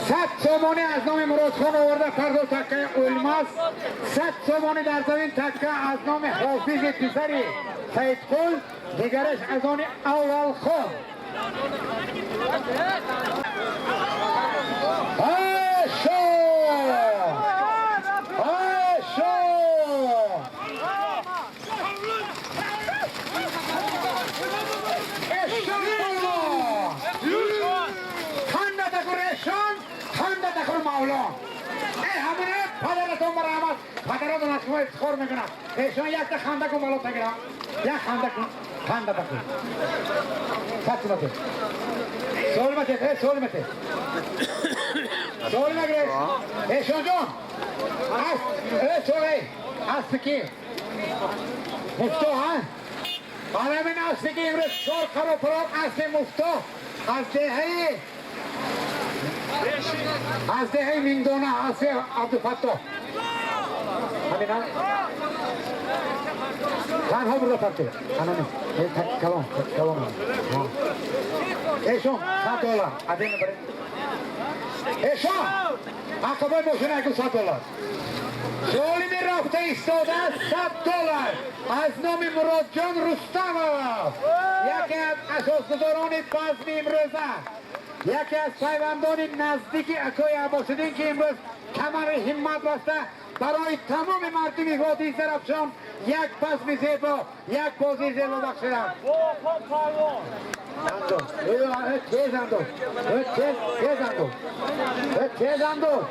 100 сомонӣ аз номи Муродхон оварда пардо таккаи Улмаз. 100 сомонӣ дар замин такка аз номи Ҳофизи писари Саидқул, дигараш аз они Аввалхон. Ашо! Ашо! Эшон! Эшон! Ханда такур Мавлон! Эй, ҳамуне падаратон барамад, падаратон аз шумо ифтихор мекунад. Эшон якта ханда кун бало тагира. Як ханда кун, ханда такур. Сатсумате. Солмате, эй, солмате. Сори нагиред. Эшонҷон, сори, аспи ки? Муфто, ҳа? Ҳамин аспи ки имрӯз чор қаропарон аспи Муфто аз деҳаи Миндона, аспи Абдуфаттоҳ. Ҳамин танҳо бурда партед. Анами, калон, калон. Эшон, $100. Адена баред. Эшон, ақабои мошина яку $100. Золими рафта истодааст $100 аз номи Муродҷон Рустамов, яке аз асосгузорони базми имрӯза, яке аз пайвандони наздики акои Аббосиддин, ки имрӯз камари ҳиммат баста барои тамоми мардуми водии Зарафшон як базми зебо, як бозии зебо бахшиданд. Тез андоз, тез, тез андоз, тез андоз.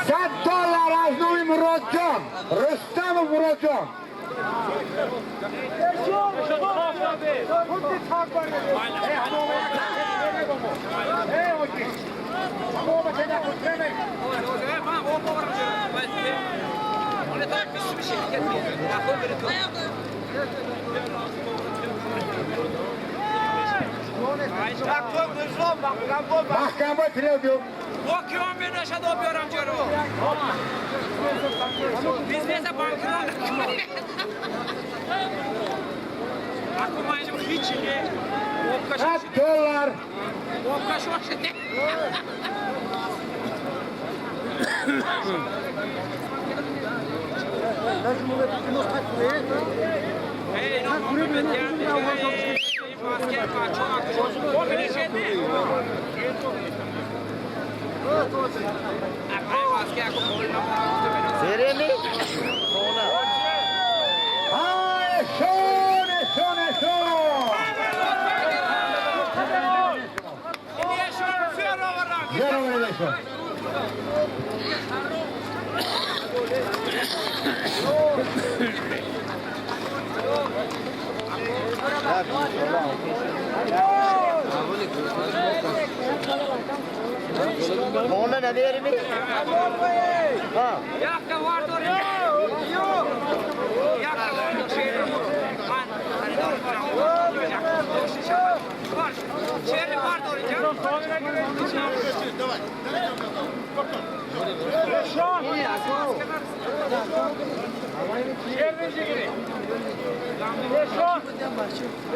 $100 аз номи Муродҷон Рустамов. Муродҷон, маҳкам бой, тилев биё. $100. Эшон, эшон, эшон.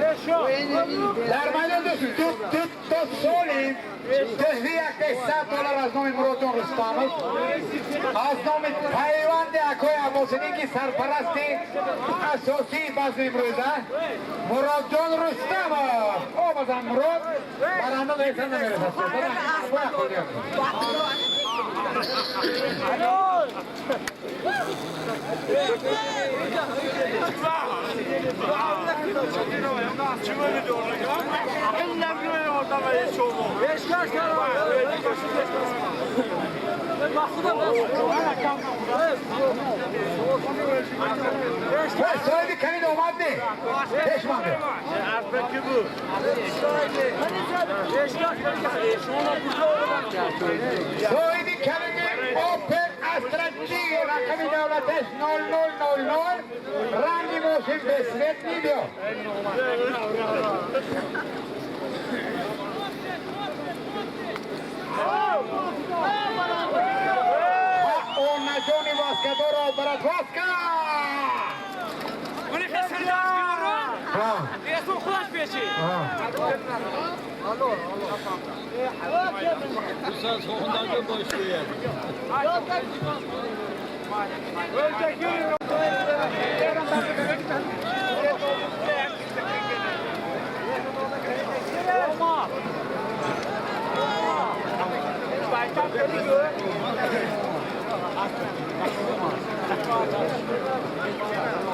Эшон. Дар майдон ду солим тӯҳфи яктаи $100 аз номи Муродҷон Рустамов, аз номи пайванди акои Аббосиддин, ки сарпарасти асосии базми имрӯза Муродҷон Рустамов. Омадан Мурод, баранда беҳтар намерасад. صاحبی کنید اومد نه پیش مانده صاحبی کنید اوپن استراتژی رقم دولتش 0000 رنگی ماشین بسمت میبیا. اون نجونی واسکه دارو برات واسکه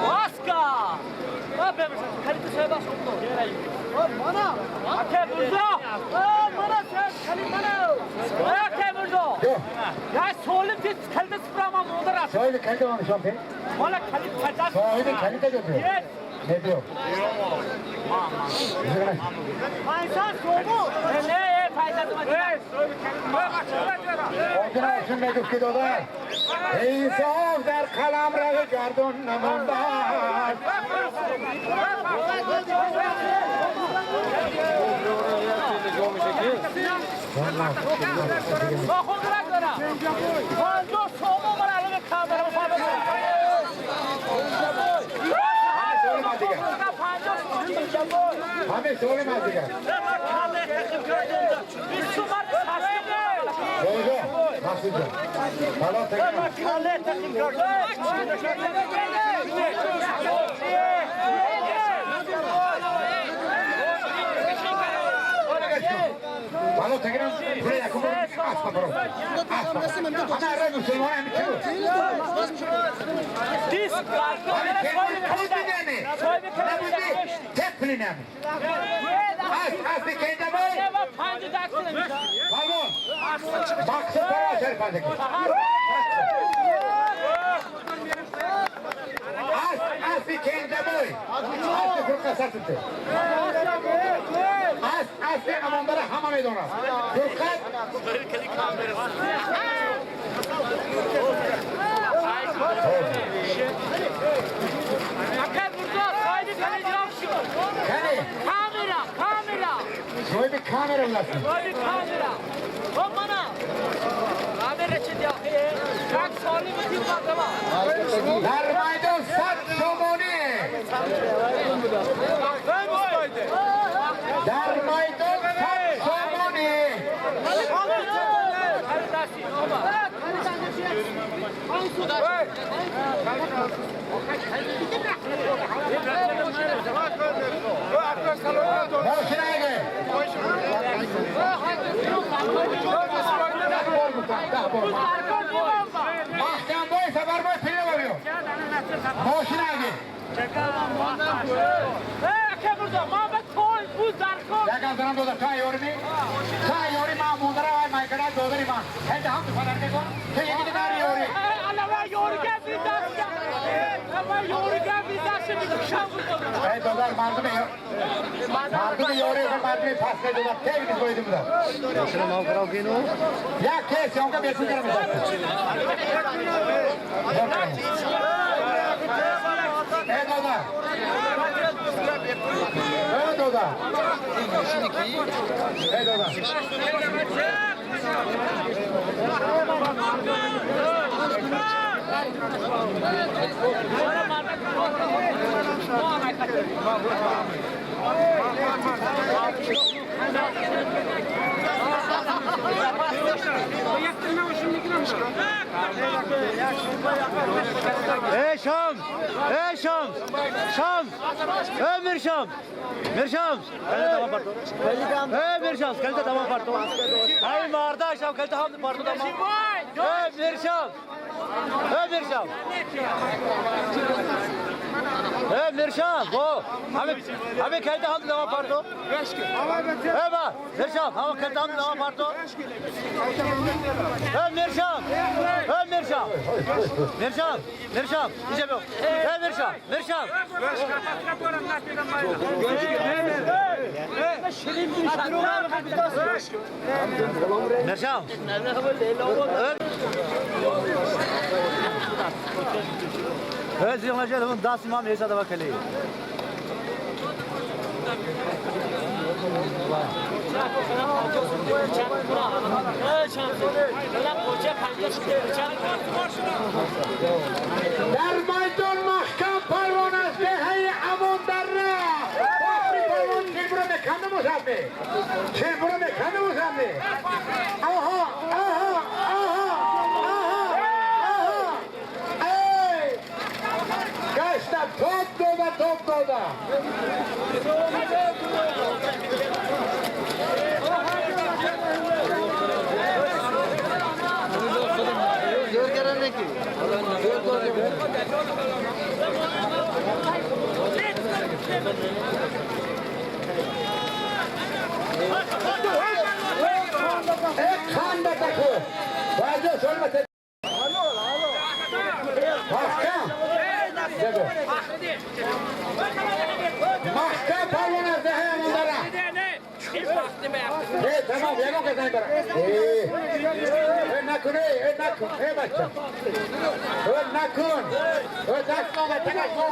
Vaska! صاحب کلیت ما نشان بده. صاحب کلیت جو ہے نہیں انصاف در قلم رو گردون نمانده است. همه سوال من دیگه. در میدان 100 سومونی، در میدان 100 سومونی. ماشین اگه یک از دارم دادر تا یوری می تا یوری ما موندره وای مایکرا دادری ما هند هم تو فدر که کن که یکی دیگر یوری ای دادر مردم یوری و مردم پس که دادر کی نیست باید بودم یک کس یونگا بیرون کرم ای دادر ای دادر ای دادر ای شمس، ای شمس، شمس، ای میرشمس، میرشمس، کلتا تمام پرتو. ای میرشمس، کلتا تمام پرتو. ای مردا شام کلتا هم پرتو تمام. ای میرشمس، ای میرشمس، Миршам, бо ҳамин калита ҳам дама парто. Эй ба, Миршам, ҳама калита ҳам дама парто. Эй Миршам, эй Миршам. Миршам, Миршам, иҷа биё. Эй Миршам, Миршам. Миршам. در میدان محکم پلوان از دهه امان دره آخری پلوان چلبرو میکنده باشد چلبرو میکنده باشد. آها آها آها آها آها ای گشت توپ داده توپ داده. محکم پلوان از دهه امان دره. تمام یگان کس نمیبره. نکن ای نکن ای بچه نکن دست ما بچه ما.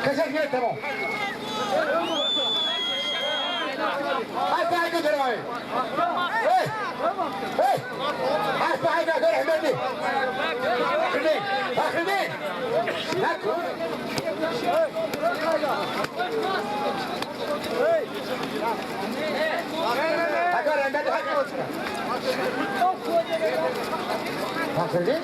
کسی رو تمام. حتى هيك دراعي. ايه ايه حتى هيك دراعي حمدي. خليك خليك. نكون. هكذا عندك خليك.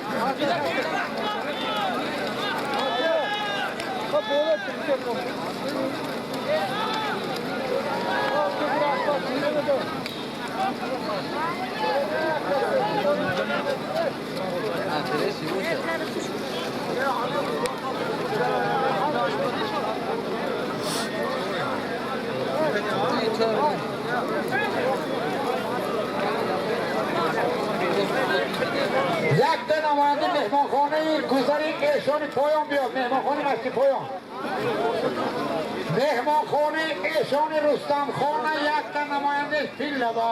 یک تا نماینده مهمانخانه گذری ایشان پایان بیاد. مهمانخانه مستی پایان، مهمانخانه ایشان رستم خانه یک تا نماینده فیل لبا.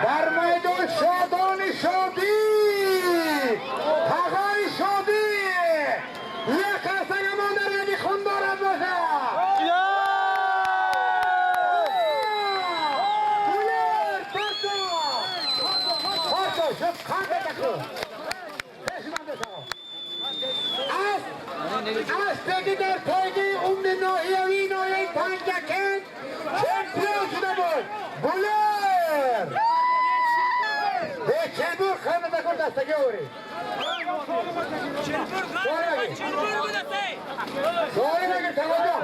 در میدان شادان شادی تغای شادی یک قسم امان در یعنی خون دارد باشه. از تگی در پایگی امن ناحیوی ناحیه پنجکند چمپیون شده بود بولر به چلبور خانه دکن دستگی آوری سواری بگیر تواجه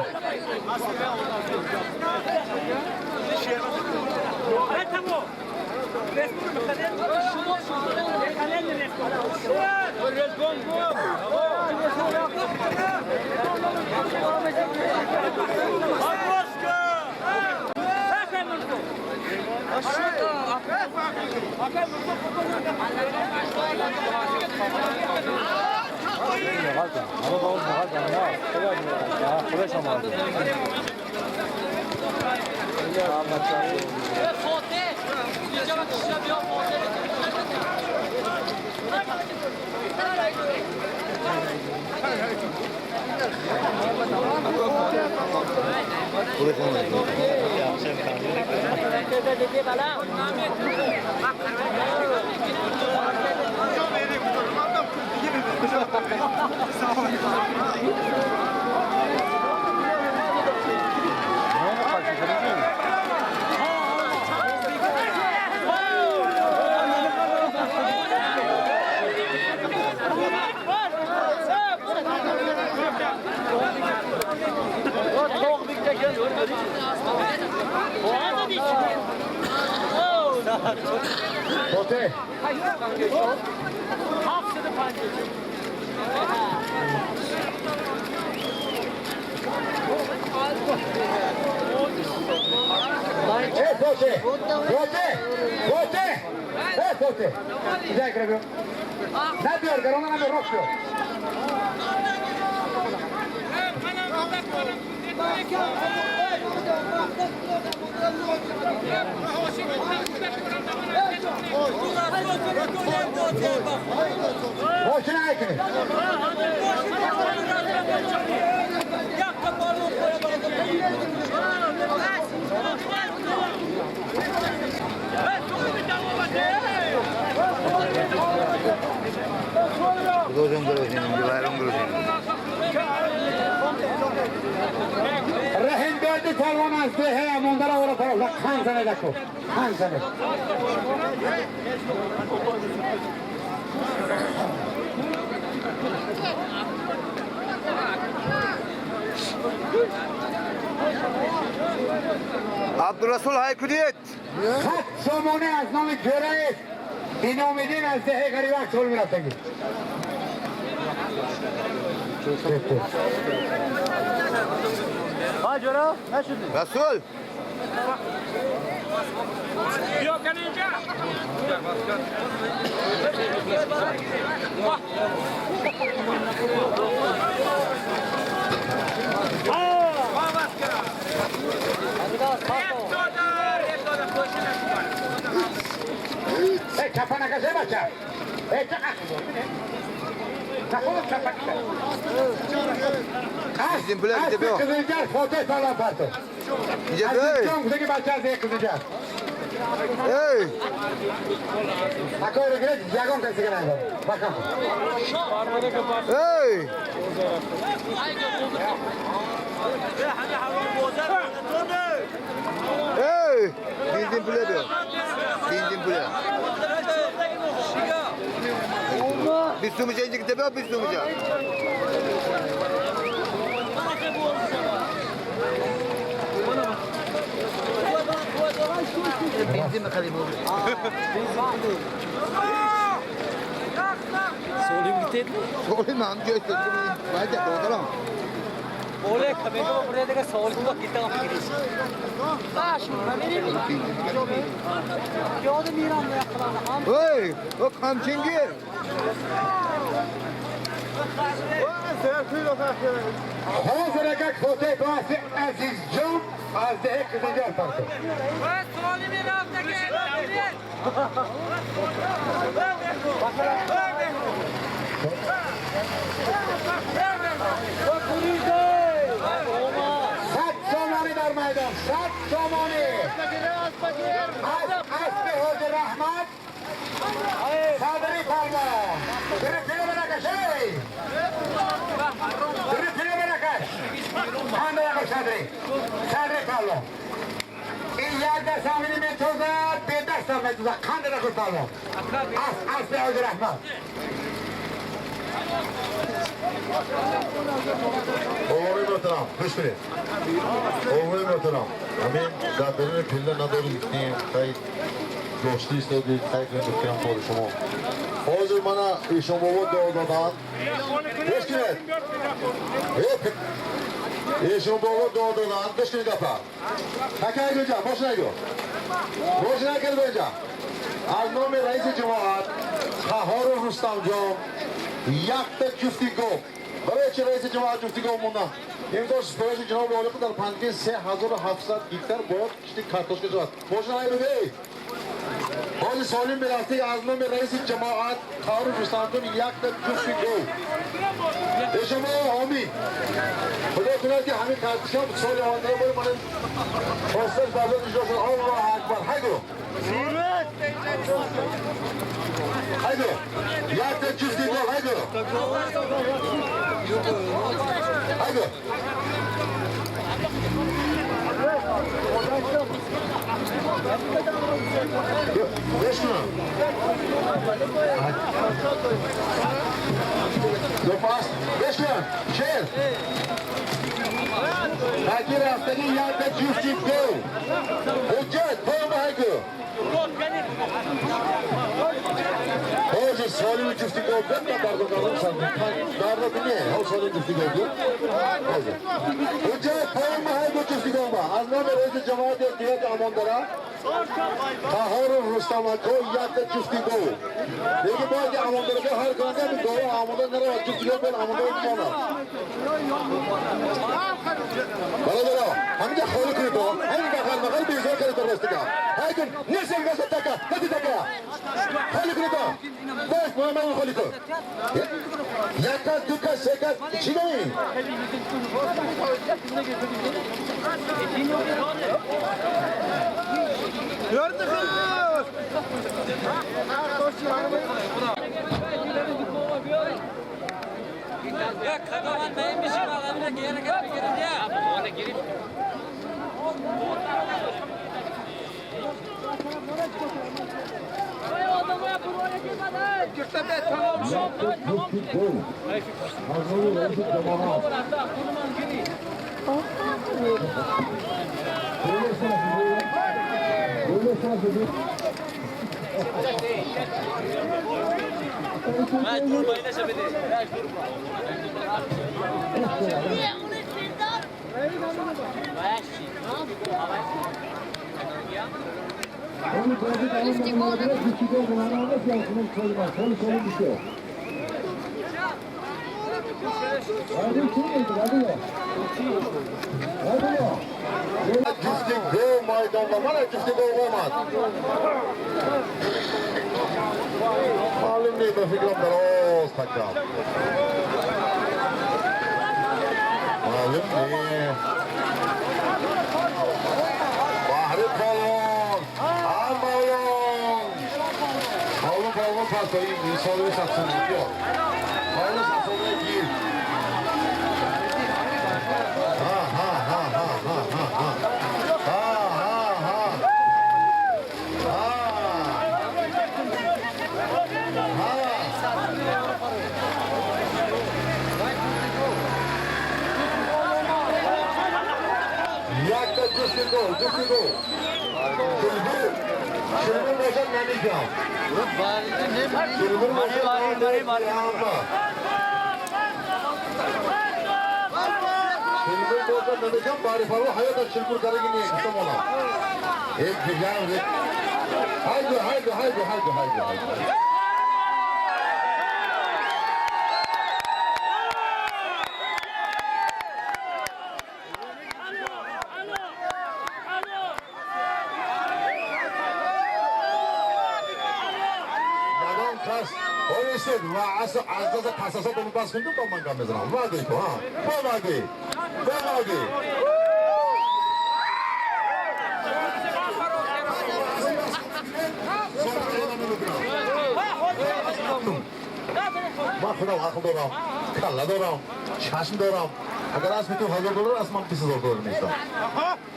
فاتح ايه فاتح فاتح فاتح ايه فاتح ازيك يا رجل نبي ارجعونا نبي الركب ماشین نکنید. رحیم بیادی پروان از ده مونده را ورا پروان خان زنه دکو خان زنه عبدالرسول هایکودیت خط سامانه از نام جرأت اینامیدین از ده غریبک طول میرفتگی ها جورا نشدی رسول بیا کن اینجا ای چپا نکشه بچه ای چه نخونم چپا کشه Bizim از قزلجر فاتح پلان پرتو اینجا از بیای جان گفتگی بچه از یک قزلجر ای اکای رو گرفت یگان کسی که نداره بکن ای ای بیندیم پوله بیا بیندیم پوله بیست اینجا که بیا بیست تومجا سولی من جای تو باید دادم بوله کمیگو بوله دیگه سوال کو کیتا فکریش باش من یاد میرم ای او کامچینگیر حاضر اگه فاتح باعث عزیز جان از ده قزلجر پرتو صد سامانی در میدان 100 سامانی از اسب حاج رحمت صدری پلوان درفینه بنکش درفینه بنکش هم بیاقو صدری صدری پلوان این یک دست همینی میتوزد به دست هم میتوزد قند نکن پلوان اسب حاج رحمت عمومی محترم گوش کنید عمومی محترم همین در درون پله نداریم گفتیم خیلی دوستی استادید خیلی کنید بکنم با شما حاضر من ایشان بابا داد دادن گوش کنید ایشان بابا داد دادن گوش کنید گپا تکه اینجا باش نگو باش نکرد اینجا از نام رئیس جماعت قهار رستم جان یک تا جفتی گفت برای چه رئیس جماعت جفتی گفت موندن امسال سپارش جناب عالی در پنجه 3700 گکتر باید کشتی کارتوشکا شود باش نهایی بده حال سالم برفتی از نام رئیس جماعت قهار رستم جان یک تا جفتی گفت شما حامی خدا کند که همین کارتوشکا سال آینده باید من خواستش بازار اجرا شد الله اکبر هیگو هیگو یک تا جفتی گفت هیگو هیگو بشنو دو پاس بشنو شیر Таки рафтагӣ якта ҷуфти гов. Ҳуҷҷат пома ҳайку. Ҳозир солими ҷуфти гов буд, ман бардор кардам сандуқ. Бардор не, ҳо солими ҷуфти гов буд. Ҳозир. Ҳуҷҷат пома ҳайку ҷуфти гов ма. Аз номи раиси ҷамоати деҳоти Амондара Таҳоров Рустам ако якта ҷуфти гов. Деги бояд ки Амондараго ҳар кунанда гова Амондар наравад, ҷуфти гов бояд Амондара бимонад. Бародаро, ҳаминҷа холӣ кунед, ҳамин бағал мағал безор кардед ростига. Ҳайкун, несен гаса така, нади така. Холӣ кунед. Бас, ман холӣ кун. Як кас, ду кас, се кас, чӣ дорӣ? Ҷуфти гов майдонда, мана ҷуфти гов омад. Маълум не, ба фикрам дароз такам. Маълум не. Баҳри палвон, Мавлон. Мавлон палвон пас ин солими садсомонӣ биё. Мавлон садсомонӣ гир. Ҳа, ҳа, ҳа, ҳа, ҳа, ҳа, ҳа. Ҳа, ҳа, ҳа. Ҳа. Ҳа. Якта ҷуфти гов, ҷуфти гов. Чилбур, чилбур бошад намекам. Чилбур бошад намекам. Чилбур бошад намекам, бари фарво ҳаёташ чилбур кардаги не, гуфтам она. Ек дигар, ек. Ҳайду, ҳайду, ҳайду, ҳайду, ҳайду, ҳайду. ва аз қасасо ба бас кун, ба ман гап мезанам. Ваъде ку, ҳа. Ба ваъде. Ба ваъде. Ман худам ақл дорам, калла дорам, чашм дорам. Агар аспи ту $1000 аст, ман $20,000 меистам.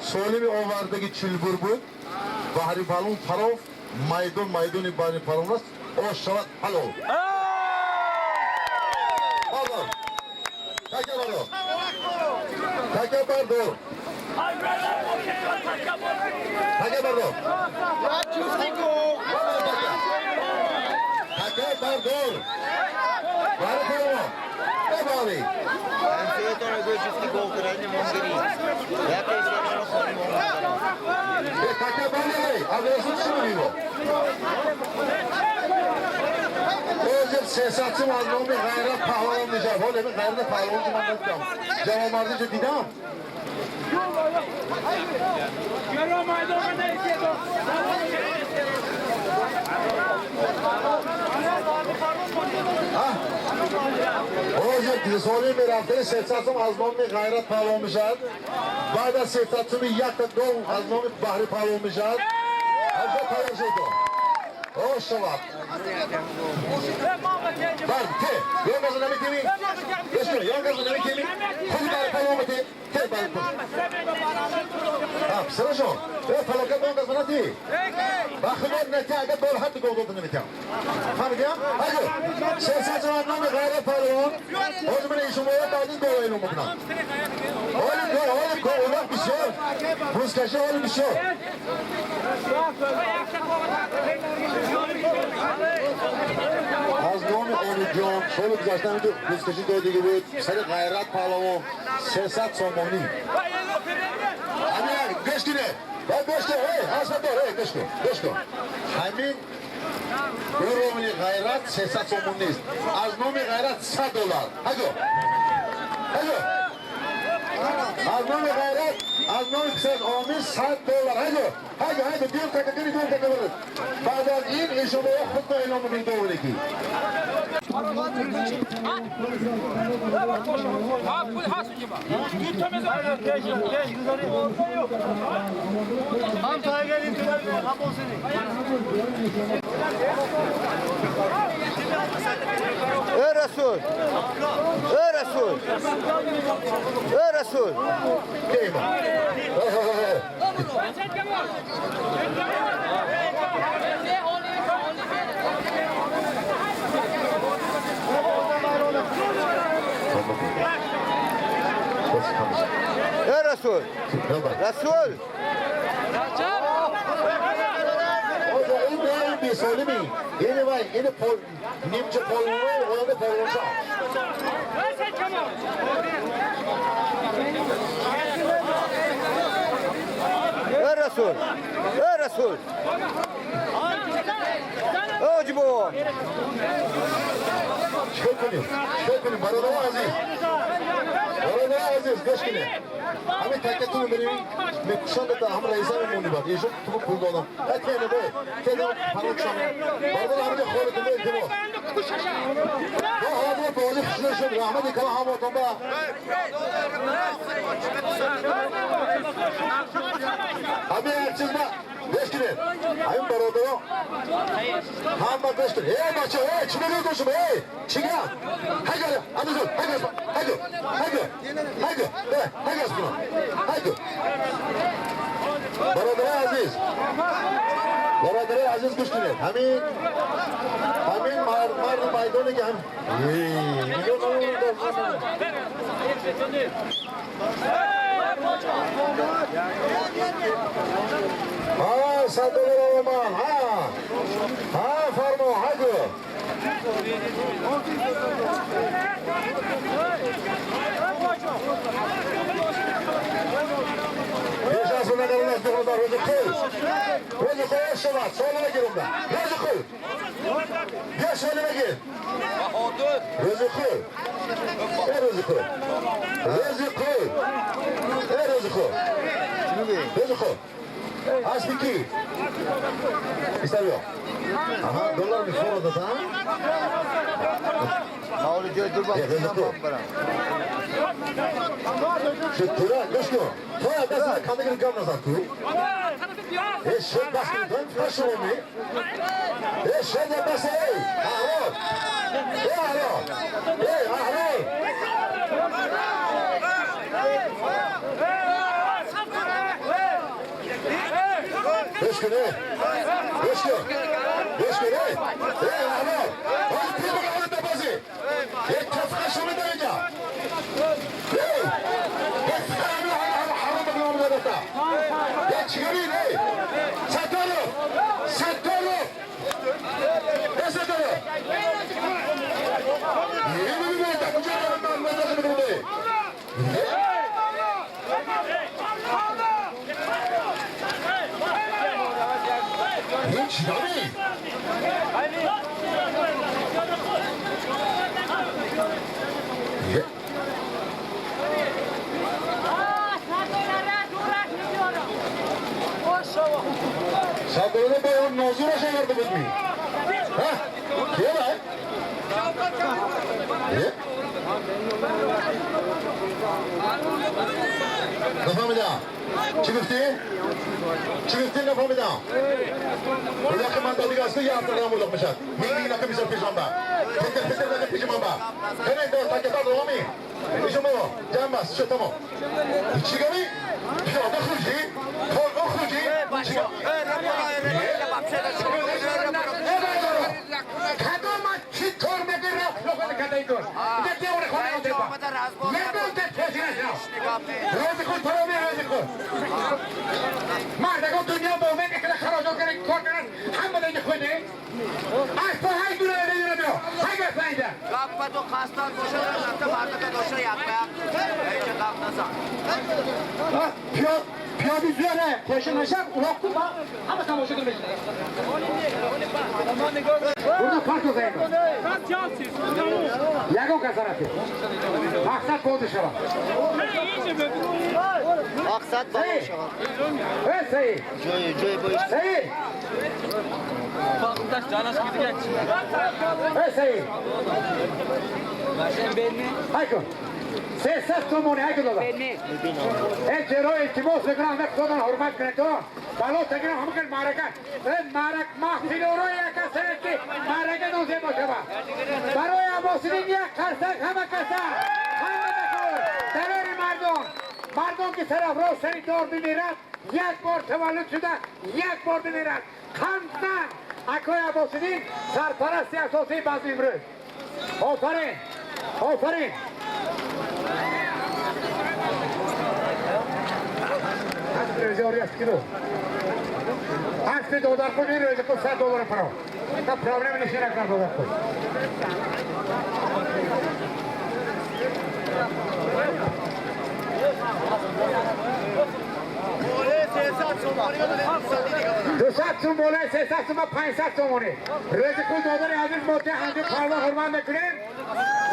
Солими овардаги чилбур буд. Баҳри палвон тароф, майдон майдони баҳри палвон аст. Ош шавад ҳалол. Бардор. Така бардор. Така бардор. Така бардор. Така бардор. Баҳри палвон. Бабари. Така бардор. Абрасу чӣ мегӯ? Ҳозир сесадсум аз номи Ғайрат паҳлавон мешавад. Ҳоло ин Ғайрат паҳлавон ки ман надидам. Ҷавонмардиро дидам. Ҳозир соли мерафтани сесадсум аз номи Ғайрат паҳлавон мешавад. Баъд аз сесадсуми якта гов аз номи Баҳри паҳлавон мешавад. Ҳамҷо тайёр шуд. Ош шавад. Бар, те, ён газу наметеми? Бешкун, ён газу наметеми? Худи бари палвон бите. Те, бари палвон. Ҳа, писарашон, э, фалокат он газу нати. Ба худо нати, агар бол ҳатто гов дода наметиҳам. Фаҳмидиам? Ҳайду. 300 سوم از نام غیرت پهلوان. باز من ایشون باید بعدی گوه اعلام بکنم. حال گوه، حال گوه، اولاغ بسیار. بوزکشی حال بسیار. از نام امید جان سال گذشته همینطور بوزکشی دادگی بود. سر غیرت پهلوان 300 سامانی. همین گوش کنه. باید گوش کن. هی اصلا دار. هی گوش کن. گوش کن. همین رومی غیرت 300 سومون نیست. از نام غیرت 100 دلار. هجو. هجو. از نام غیرت از نام پسر آمین 100 دلار. هجو. هجو هجو دیم تکه دیم دیم تکه برد. بعد از این ایشون باید خود اعلام بکنید دو یکی. Ey Resul! Ey Resul! Ey Resul! Ey Resul! Resul! این بیسالمی اینه وای اینه پول نیمچه پولوه اونه پولوشا. Ey Resul! Ey Resul! Ey Cibo! چه کنیم؟ چه کنیم؟ برادر عزیز، برادر عزیز گوش کنیم. همین تکتون رو بریم میکشان تا هم رئیس هم مونی بعد ایشون تو پول دادم. حتی اینه باید تینا پروچم. برادر همین خالد میل تیمو. با حاضر بازی خشنه شد رحمت کلا هم وطن با. همین هر چیز با گوش کنید. همین برادرها هم با گوش کنید. ای بچه ای چی میگی گوشم ای چی گرم؟ هیگل عزیزم هیگل هیگل هیگل هیگل هیگل هیگل. برادرای عزیز، برادرای عزیز گوش کنید. همین همین مرد میدانی که هم ها 100 دلار من ها ها فرما هگو پیش از اون نگران است بخواد روز خود روز خود شما سال بگیرم روز خود بیا سال بگیر روز خود ای روز خود روز خود ای روز خود روز خود اسم کی؟ ایستابیا. آها دلار میخوره دادن؟ حالا جای دو باید برم. چطوره؟ گوش کن. تو دست کمی گیر گام نزن تو. ای شد بس کن. تو فشل می. ای شد بس ای. اهرام. ای اهرام. ای اهرام. گوش کن. گوش کن. گوش کن. ای اهرام. حالا پول بگم بازی. یک تفقه شما داره اینجا. ای چیگری ای ستارو ستارو ستارو اینو ببین تا کجا دارم من مزاج میکنم. این چی داری؟ صدرونه به اون نوزورش آورده بود می ها؟ کیه باید؟ نفهمیدم چی گفتی؟ چی گفتی نفهمیدم اولاق من دادی گاسته یه هفته دارم اولاق میشد میگی نکه میشد پیشم با پتر پتر نکه پیشم با هنه دار تکه تا دوامی پیشم بابا جمع بس شد تمام چی گمی؟ پیاده خروجی؟ کارگاه خروجی؟ چی گمی؟ کدام چی کار میگه کن. اینجا دیوانه خانه اینجا آمده رزباز نکن. روزی خود پرو می روزی خود. مردگان دنیا با امید که خراجات کنن کار کنن همه دیگه خونه. از تو هی دونه دیگه بیا. هی بس اینجا. گپ تو خواستار باشه رفته مردک داشته یک به یک. اینجا گپ نزن. پیادی زیاده پشه نشد اولاق کن همه تماشا کنیم. Burada park odayım. Yagon kazanatı. Maksat boldu şava. Maksat boldu şava. Evet sayı. Sayı. Evet sayı. Hayko. 300 сомони ҳайко дода. Э ҷеро илтимос мекунам худодан ҳурмат кунед то бало тагирам ҳама кар маърака. Э маърак маҳфилоро як касае ки маърака нозем бошава. Барои Аббосиддин як қарсак ҳама каса. Ҳама бакор. Далери мардон. Мардон ки сарафроз сари дор бимирад, як бор таваллуд шуда, як бор бимирад. Қандзан акои Аббосиддин сарпарасти асосии базми имрӯз. Офарин. Офарин. هفت دلار خود این روزی خود 100 دلار پرو تا پرابلم نشه نکنم دلار خود 200 سومونه 300 سومونه 500 سومونه روزی خود دلار عزیز ماده هنده پروا حرمان میکنیم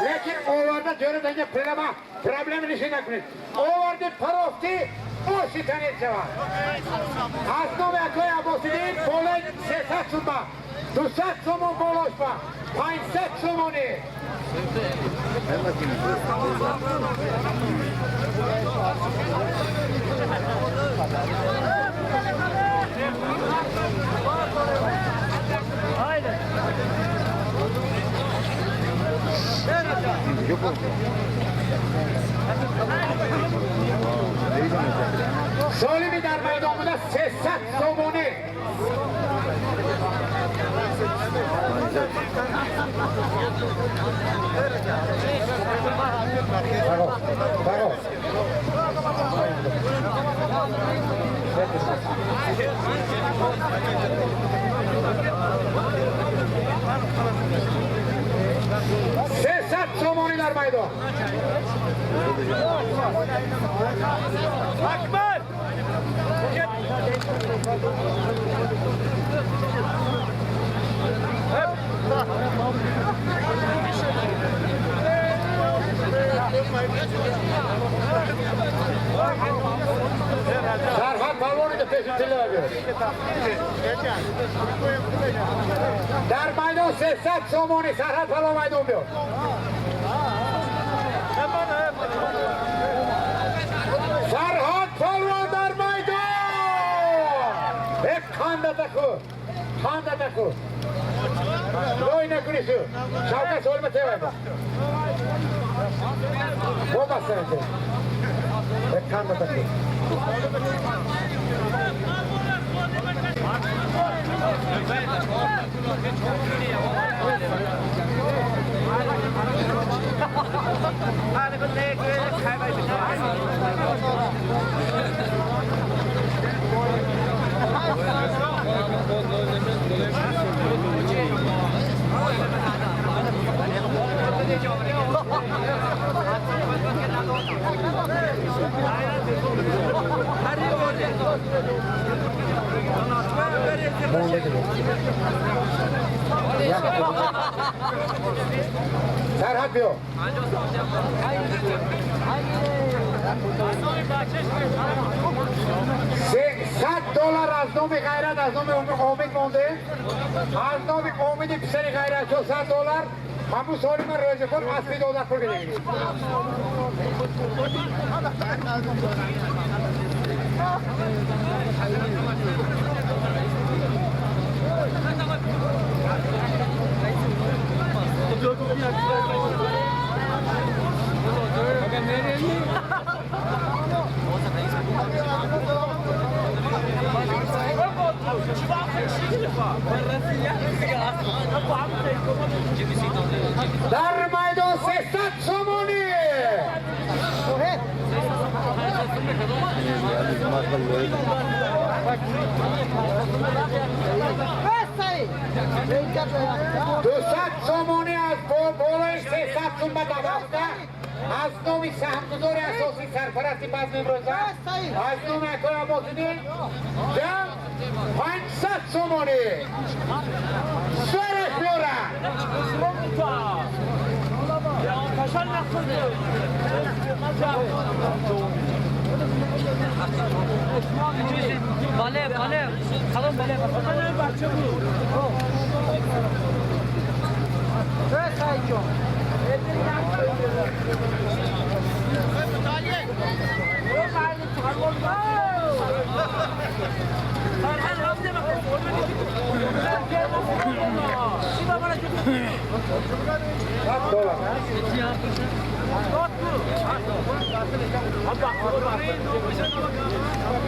لیکن آورده جوره دنگه پرابلم نشه نکنید آورده پرافتی باشی تنید شود از نام اکای عباسیدین بالای 300 سومه 200 سومون بالاش با 500 سومونه سالمی در میدان بوده 300 سومونه 300 سومونی در میدان. اکبر سرحد پروانی که پیش تله بیاد. در میدان 300 سومونی سرحد پروان میدان بیاد. فرهاد پهلوان در میدان. یک خنده تکو خنده تکو لوی نکنی شو شوکت سوال مته باید با بسته یک خنده تکو سرحد بیا $300 از نام غیرت از نام امید مونده از نام امید پسر غیرت $400 همون سالی من روزی خود اصلی $2 پول گرفتیم. در میدان 200 сомонӣ аз болои 300 сум ба давоста аз номи саҳмгузори асосӣ сарпарасти базми имрӯза аз номи акои Аббосиддин ҷамъ 500 сомонӣ сараш биёрад. Bale, bale, kalın bale. Bale, bu.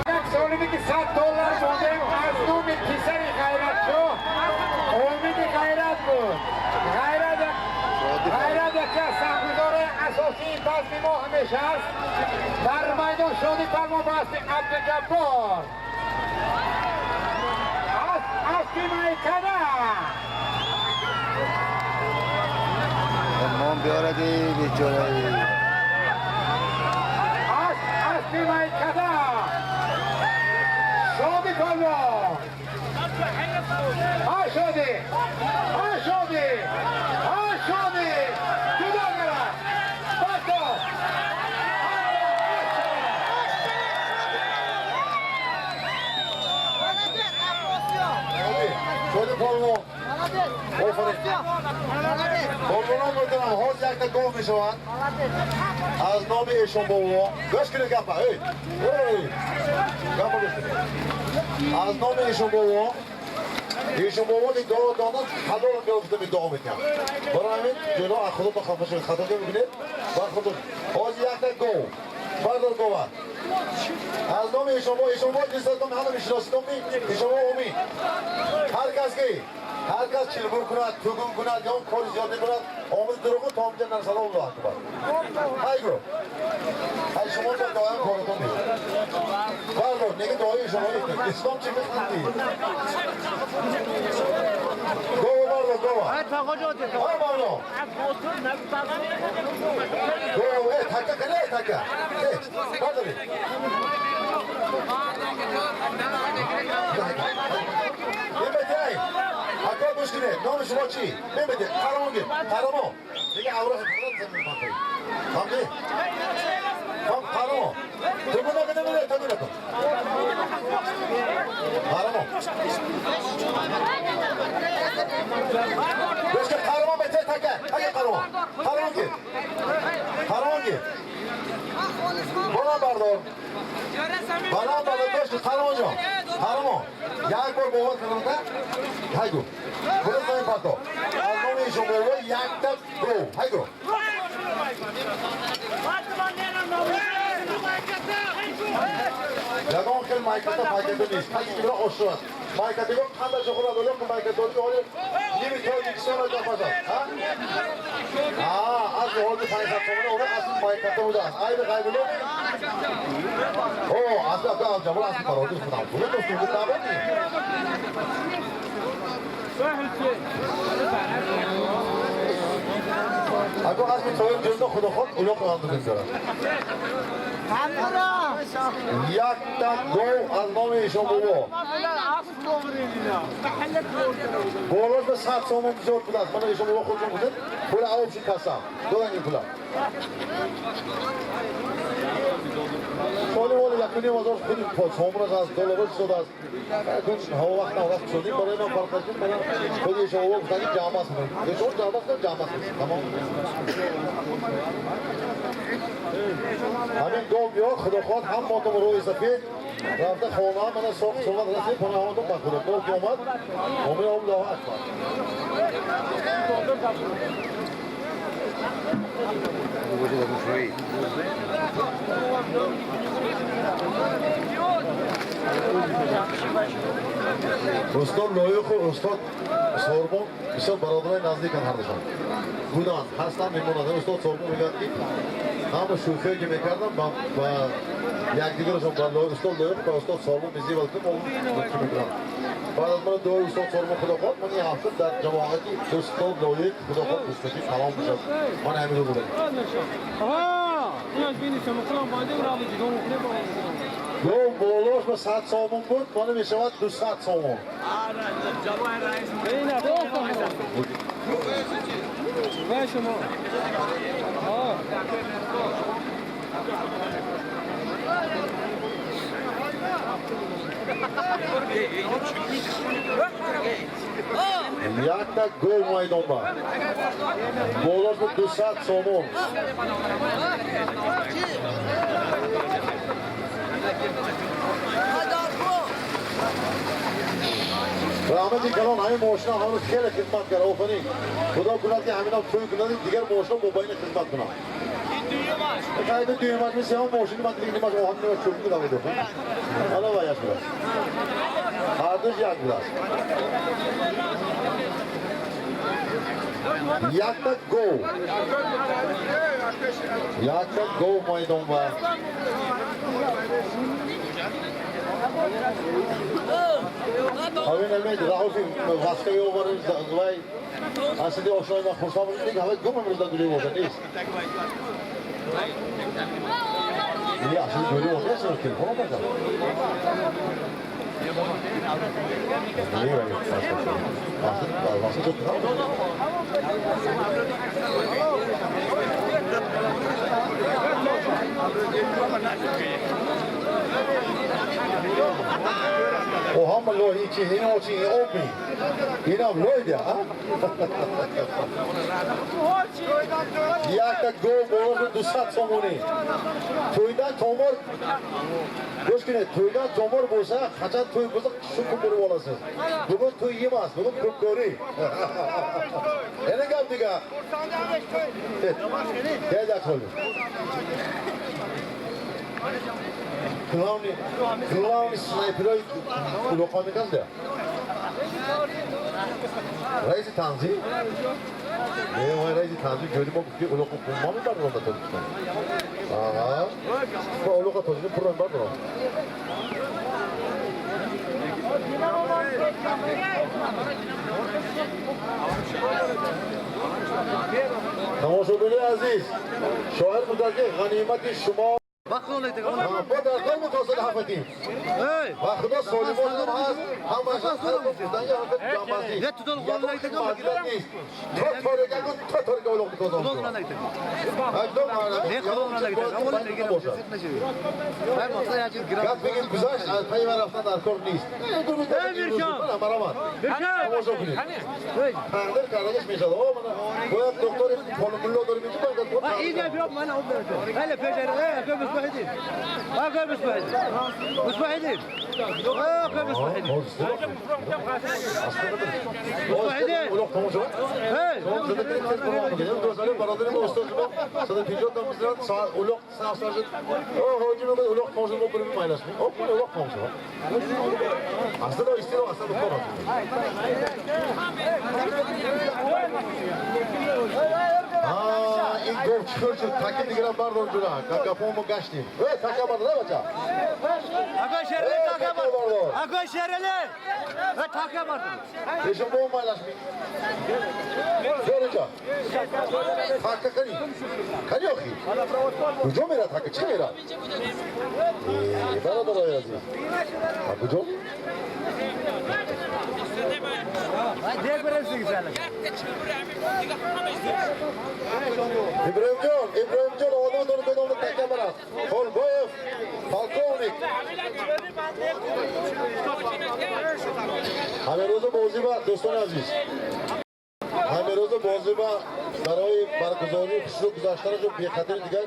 Як солими ки $100 мондем аз номи писари Ғайратшоҳ Умиди Ғайрат буд. Ғайрат яке аз саҳмгузори асосии базми мо ҳамеша аст. Дар майдон Шоди Палвон ба аспи Абдуҷаббор. Аспи майкада. Мон биёради бечораи. Аспи майкада. Шоди Палвон. Ҳа Шоди! Ҳа Шоди! Ҳа Шоди! Ҷудо гарад! Бато! Шоди Палвон. Полвонон мекунам, ҳоз якта гов мешаванд. Аз номи эшон бобо. Гӯш кунед гапа, эй! Эй! Гапа гӯш кунед. Аз номи эшон бобо ایشون بابا دی دعا دادن حلال میافتم دعا میکنم. برای همین جلو از خدا تا خفه شد خطا که میکنید بر خدا باز یک تا گو بردار گوه از نام ایشون بابا ایشون بابا دوستان همه میشناسید ایشون بابا امید هر کس که هر کس چلبر کند توگون کند یا کار زیاد کند آمد دروغ تا اینجا نرسد الله اکبر. های گو های شما با دعایم کارتون نیست بردار نگه دعای شما اسلام چی میخندی؟ گو بردار گو های مولا گو ای تکه کنه تکه برداری اکا گوش کنه نام شما چی؟ نمیده قرامون گیر قرامو دیگه اوراق خودت زمین پاکی فهمیدی؟ فهم قرامو تو گناه کنه نمیده تو گناه کن قرامو گوش کن قرامو بته تکه تکه قرامو قرامو گیر قرامو گیر بلند بردار بلند بردار گوش کن قرامو جان قرامو یک بار باور کردم نه؟ های گو برو زمین پرتو از نام ایشون بابا یک تا گو های گو یگان خیلی مایکتا پاکتو نیست کسی که برا آشنا است مایکتا گو قندش خورد ولی که مایکتا داری آره نیمی تاجیکستان را جا ها؟ از حال 500 تومن اون اصل مایکتا بوده است عیب غیب لو او اصل اصل جبر اصل پرودی خودم بود تو سوق تابونی اگه اصل تویم جلد خدا خود اولا خودم دو دارم یک تا گو از نام ایشون بابا بالاش به 100 سومون زیاد بود است من ایشون بابا خودشون بودن پول عوض شد کسم دادن این پولا سالی والی یکونی وزارش خودی سومون از دلارش شد از کن ها وقت نه وقت شدیم برای من فرق کردیم برای خودی ایشون بابا گفتن که جمع است ایشون جمع است جمع است تمام همین گو بیا خدا خواد هم ماتم روی سفید رفته خانه هم من ساخت صحبت رسید پناه هم تو بخوره گو که اومد امید الله اکبر Устод Лоиқу устод Сорбон бисёр бародарои наздиканд ҳардушон. Буданд, ҳастанд, мемонанд. Устод Сорбон мегӯяд ки ҳама шӯхие ки мекардам ба якдигарашон ба устод Лоиқ ба устод Сорбон мезивад ки мо лутф мекунам. Баъд аз ман дуои устод Сорбон худо хоҳад, ман ин ҳафта дар ҷамоати устод Лоиқ худо хоҳад дӯстакӣ калом бишад. Ман ҳамин рӯз будам. Гов болош ба 100 сомон буд, мана мешавад 200 сомон. Якта гов майдон ба. Болош ба 200 сомон. Раҳмати калон ҳамин мошина ҳамин хеле хидмат кард. Офарин. Худо кунад ки ҳаминам тӯй кунад, дигар мошина мобайни хидмат кунад. Қайди дуюмаш мисеҳам мошини ман дигар нимаш оҳан нимаш чӯб кунам иду. Ҳала ваяш будааст. Ҳардуш як будааст. Якта гов. Якта гов майдон ба. Ҳамин намед Рауфи васкаи овард вай асли ошнои ман хурсанд будем, ки ҳавай гум имрӯз дар дунё бошад нест. Не, асли дунё бошад нест, телефон омадам. Не, вай, асли васка о ҳама лоҳи чи ин очи ин оби инам лойда а якта гов болошу 200 сомонӣ. Тӯйдан томор гӯш кунед, тӯйдан томор боша қачан тӯй боса шу кӯпкӯрӣ боласиз. Бугун тӯй емас, бугун кӯпкӯрӣ. Эна гап дига. Дед аксол. Главный снайперой улоқа мекард? Раиси танзим? Не, вай раиси танзим ҷои мо гуфт ки улоқа ма мебардорам ба Тоҷикистон. Ага. Ба улоқа Тоҷикистон пурра мебардорам. Тамошобинои азиз, шоир будад ки ғанимати шумо ما در کار متواصل هفتیم و خدا سالمان هم هست همش از جنبازی یکم نیست تا تارگه گفت تا تارگه اولوق متواصل گفت بگیم گذشت از پای من رفتن در کار نیست. تماشا کنید تقدیر کردنش میشد. باید دکتر پالوملا داریم اینجا باید مستحيلين ما مستحيلين مستحيلين مستحيلين مستحيلين این گفت چیکار شد؟ تکه دیگرم بردار جونا. گپامو گشتیم. تکه بردار بچه. آقا شرلی تکه بردار. آقا شرلی. تکه بردار. ایشون با مالش می. جا. تکه کنی. کنی آخی. کجا میره تکه؟ چی میره؟ برادر عزیز. کجا؟ ابراهیم جان، ابراهیم جان آدم داره به نام تکه برد. خالبایف полковник. همه روز بازی با دوستان عزیز، همه روز بازی با برای برگزاری خصوص گذاشتنش و بیخطر دیگر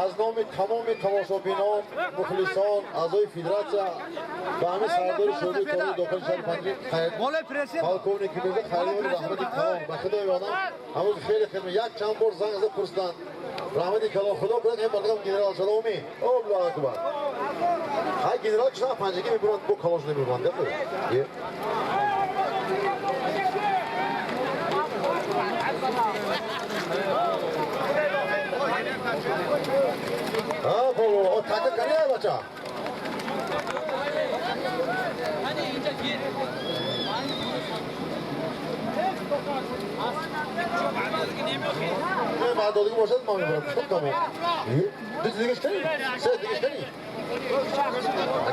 از نام تمام تماشابینان، مخلصان، اعضای فدراسیون و همه سردار شورای کاری داخل شهر پنجی полковник میرزا خلیل رحمت کلام به خدای آدم همون خیلی خدمت یک چند بار زنگ زد پرسیدن Раҳмати калон, Худо кунад ин мардакам генерал шуда, омин. Аллоҳу акбар. Ҳай генерал чuna панҷаги мебуранд, бо калон шуда мебуранд. Ҳа, бобо, о така кария бача. Не, мардодиги бошад, ман мебарам. Стоп, тамом. Ду дигаш кани? Се дигаш кани?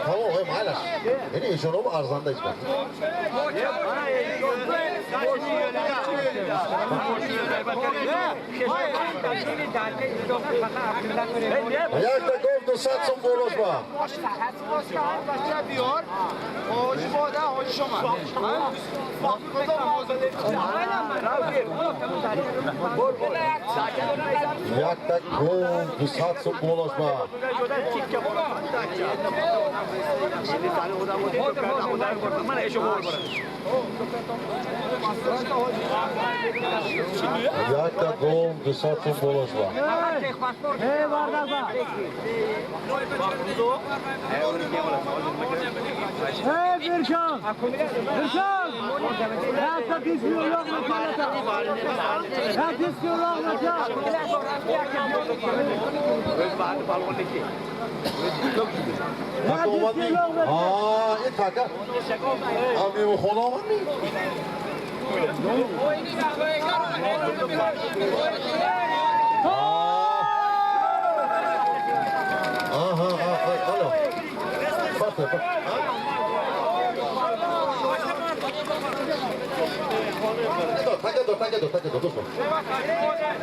Тамом, ой, майлаш. Яъне ишоном арзанда ҳеҷ вақт. Якта гов 200 сом болош ба. Якта гов 200 сом болош ба. Якта гов 200 сом болош ба. Эй, Миршам! Миршам! Якта дискиолог началата! Я дискиолог начал! А, ин така. А мемонхона омад ми? Аҳа, алло. Бата, бата. Така дор, така дор, така дор, дӯст.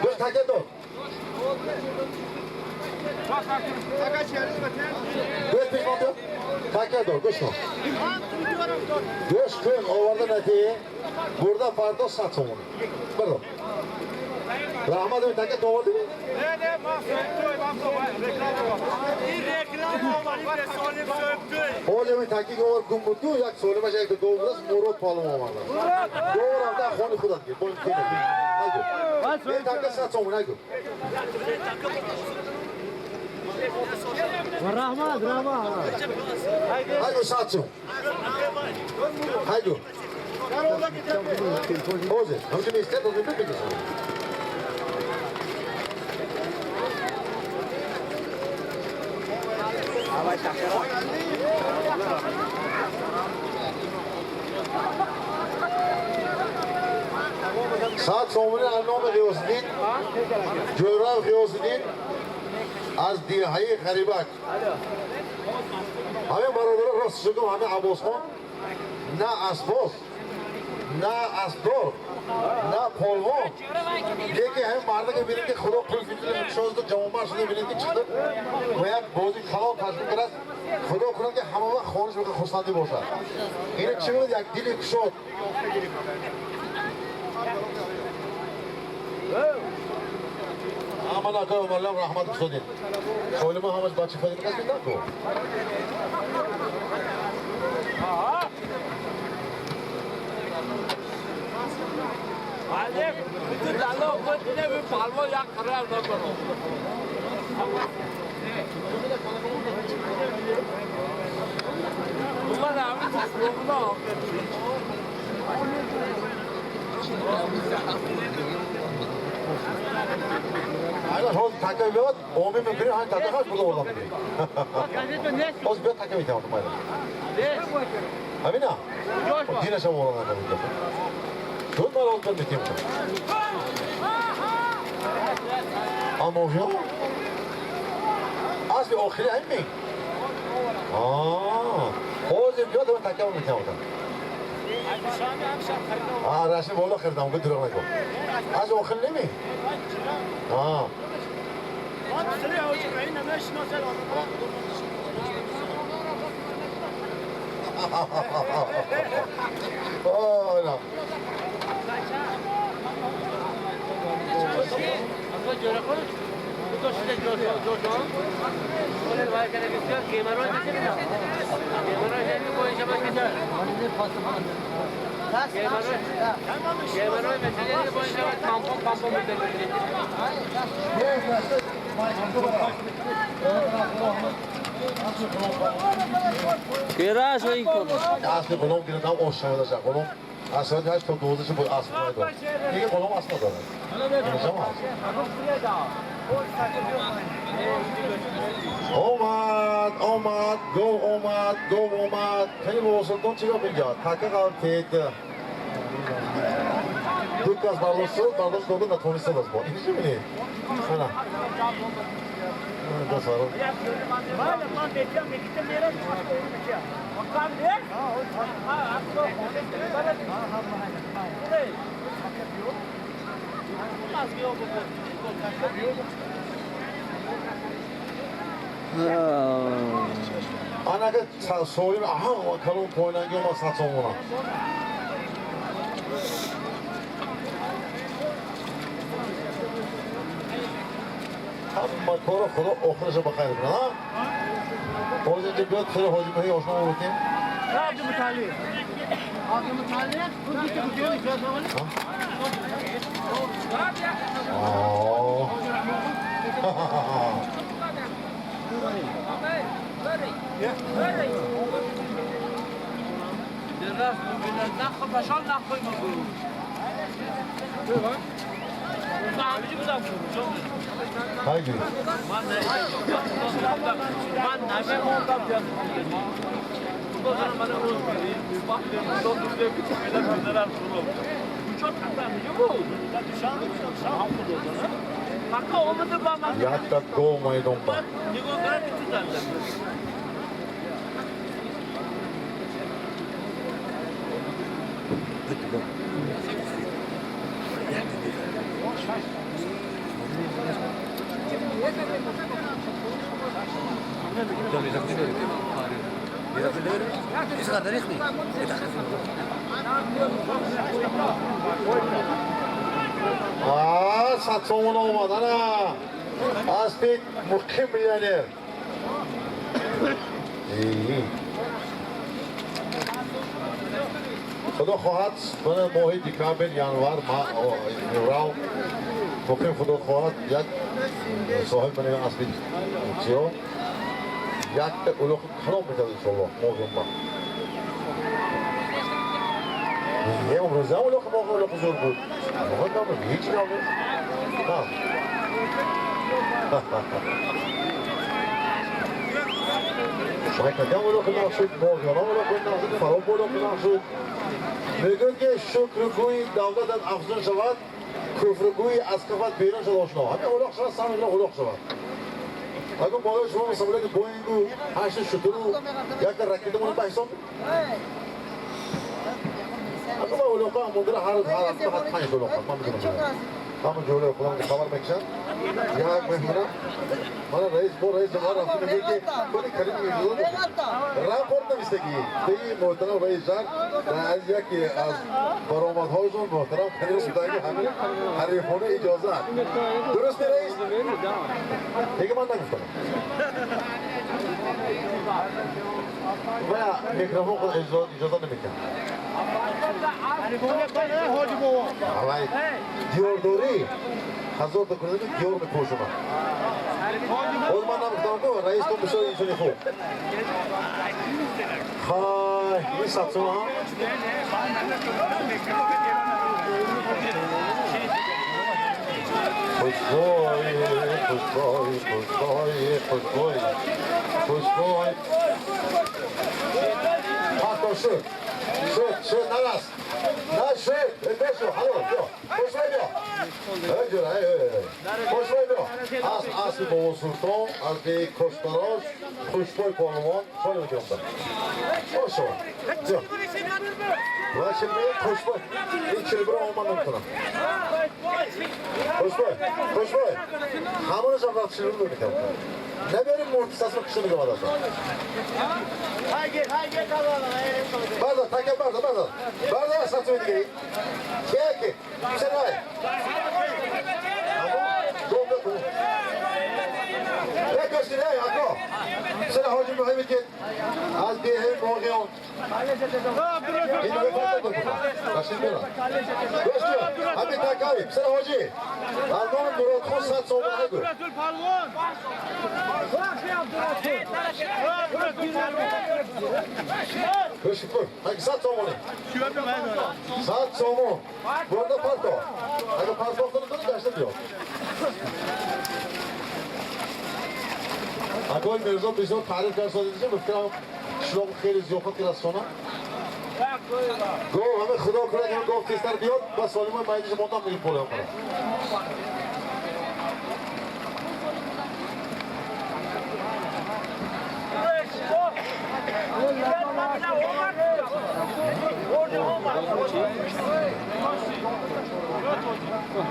Дӯст, така дор. Гӯш пешмон биё. Така дор, гӯш кун. Гӯш кун, оварда натӣ. Бурда фардо 100 сомон. Бардор. Раҳмат, ин така ту овардӣ? Не, не, ман соҳибтӯй, ман ин реклама овардӣ, солим соҳибтӯй. Ҳоле ин таки овар гум буд, як солимаш як гов будаст, Мурод палом оварда. Гов рафта хони худат гир, бо ин тема. Нагу. Ин така 100 сомон, нагу. Раҳмат, раҳмат. Нагу 100 сом. Нагу. Ҳозир, ҳамчун меистед, ҳозир бигир. 100 сомонӣ аз номи Ғиёсиддин, Ҷӯрав Ғиёсиддин аз деҳаи Ғарибак. Ҳамин бародаро рост шудум, ҳамин Аббосхон на асбоз, на асбдор, на полвон, лекин ҳамин мардака бинед ки Худо пул фитри шозду ҷавонмард шуда бинед ки чиқда ва як бозии калон ташкил кардааст. Худо кунад ки ҳама вақт хониш бихоҳ хурсандӣ бошад. Ина чӣ мегӯяд? Як дили кушод. Ҳама накои Умарлам раҳмат кушодед. Солима ҳамаш бачи фоида кас медад ку. Алек, ту дало худ не палво як қарар накунам. Ман ҳамин таслимно. Агар ҳозир така биёд, омин мекунем, ҳамин така хаш бурда овардам мекунем. Ҳозир биёд така метавонам майда. Ҳамина? Динашам оварда накардем. Шуд ман ҳозир биёд метем. Аммо асли охири ҳамин ми? Ҳозир биёд ҳамин така метавонам. Рашид вола хирдам, гу дурӯғ нагӯ. Аз охир неми? اصل غلام گرفتم آشنا داشتم غلام اصلا 8 تا 12 بود اصل نداره دیگه غلام اصل نداره اومد اومد گو اومد گو اومد خیلی واسطون چیکار میگه تکه قرتید دو کس برداشت برداشت دادن نتونسته دست با این چی می‌بینی؟ نه دست برام انا که سویم آها کلون پوینانگی ما ساتسومونا همه کارو خدا آخرش بخیر کنه ها باز اینجا بیاد خیلی حاجی مهی آشنا بودیم عبدالمطلب عبدالمطلب اون دوست بودیم آه Haydi. Yakta gol domba. آه ساتسومون اومد انا اسبی مقیم میلیونر خدا خواهد من ماه دکامبر ینوار ما فوریه مقیم خدا خواهد یک صاحب من اسبی چیو یک اولو خراب می‌داد انشالله موقع ما یه امروزه اولو موقع اولو زور بود موقع نبود هیچ نبود نه شاید اولو نشد موقع اولو نشد فراب اولو نشد میگن که شکرگوی دولت افزون شود کفرگوی از کفت بیرون شد آشنا همه اولو شود سر اولو شود اگه بالای شما مثلا که بوینگ و هشت شتر و یک راکت مون به حساب اگه ما اولوقا مدیر هر هفته حد 5 اولوقا من میدونم همون جوله خودم خبر میکشن یک مهمونم من رئیس با رئیس جمهور رفتیم میگه که کلی کریم اجازه راپورت نوشتگی دی محترم رئیس شهر از یکی از برآمدهایشون محترم کریم بودن که همین حریفانه اجازه درست رئیس دیگه من نگفتم و میکروفون خود اجازه نمیکنم دیارداری هزار تا کنه دیار میپوشونم خود من نمیگفتم که رئیس تو بسیار اینسانی خوب خای این ساتسونا ها خوشبای خوشبای خوشبای خوشبای خوشبای حتی شد شد شد نرس نه شد بشو حلو بیا خوشبای بیا خوشبای بیا از اصل بابا سلطان از به کشتراش خوشبای پهلوان خالی میکنم خوشبای بیا و چلبه خوشبای این چلبه رو من نمیکنم خوشبای خوشبای همونش هم رفت چلبه رو میکنم نبیاریم مرتسس رو کشته میگم ازشون بردار تکم بردار بردار بردار ساتوی دیگه کیه که سنای اما دوم بکن یک گوش کنید ای آقا پسر حاجی مهمی که از دیه باقیان این رو فرق بکنم باشید برم گوش کن همین تکایی پسر حاجی از نام مراد خون 100 سومون نگو گوش کن 100 سومونه 100 سومون برده پرتو اگه پرتو افتاده داره گشته بیاد اگه میرزا بسیار تعریف کرد ساده دیگه بفکرم شلوغ خیلی زیافت رسانه گو همه خدا کنه که گفت تیستر بیاد و سالمای مایدیش موندم میگه پوله کنه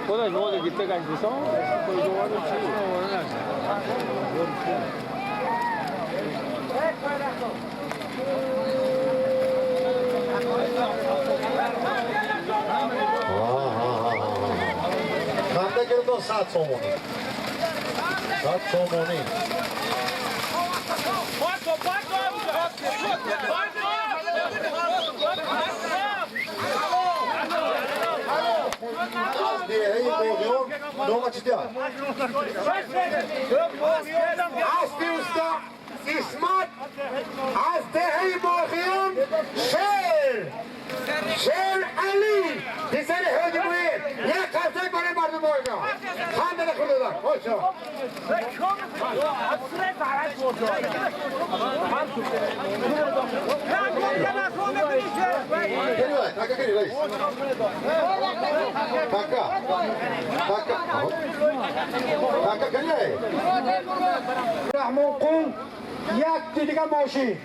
خدا نوده دیپه گشت بسان خنده گرفتن 100 سومونی 100 سومونی از دیهه باقیان نام چی دیه؟ اسبی اوستا اسمت از دهه باقیان شیر شیر علی پسر حاجی موین یک قرصک برای مردم باقیان خنده خود دادن خوشا تکا کنی رئیس تکا تکا تکا کنی رحمان قوم یک دیگه ماشین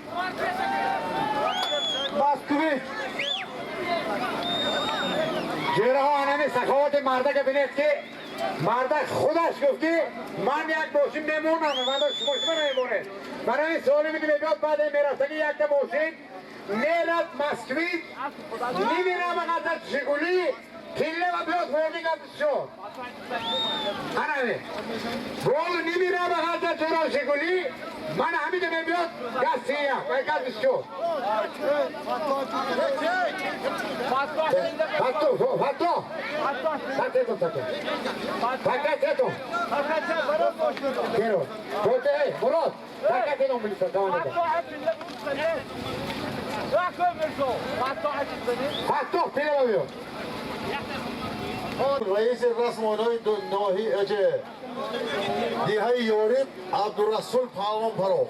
باسکویت جیرها انمی سخاوت مرده که بینید که مرده خودش گفت که من یک ماشین میمونم من شما شما نمیمونه برای این سوالی میگه بیاد بعد میرفتگی یک تا ماشین میرد مسکویت میبینم قدر شگولی تیله و بیاد خوردی گفت شد انمی بول نمیرم قدر چرا شگولی من همین میبیاد گز سیه و گز شد فتو فتو فتو فتو فتو فتو مراد فتو فتو رئیس رسم آنهای ناهی اجه دیهای یورید عبدالرسول پهلوان پروف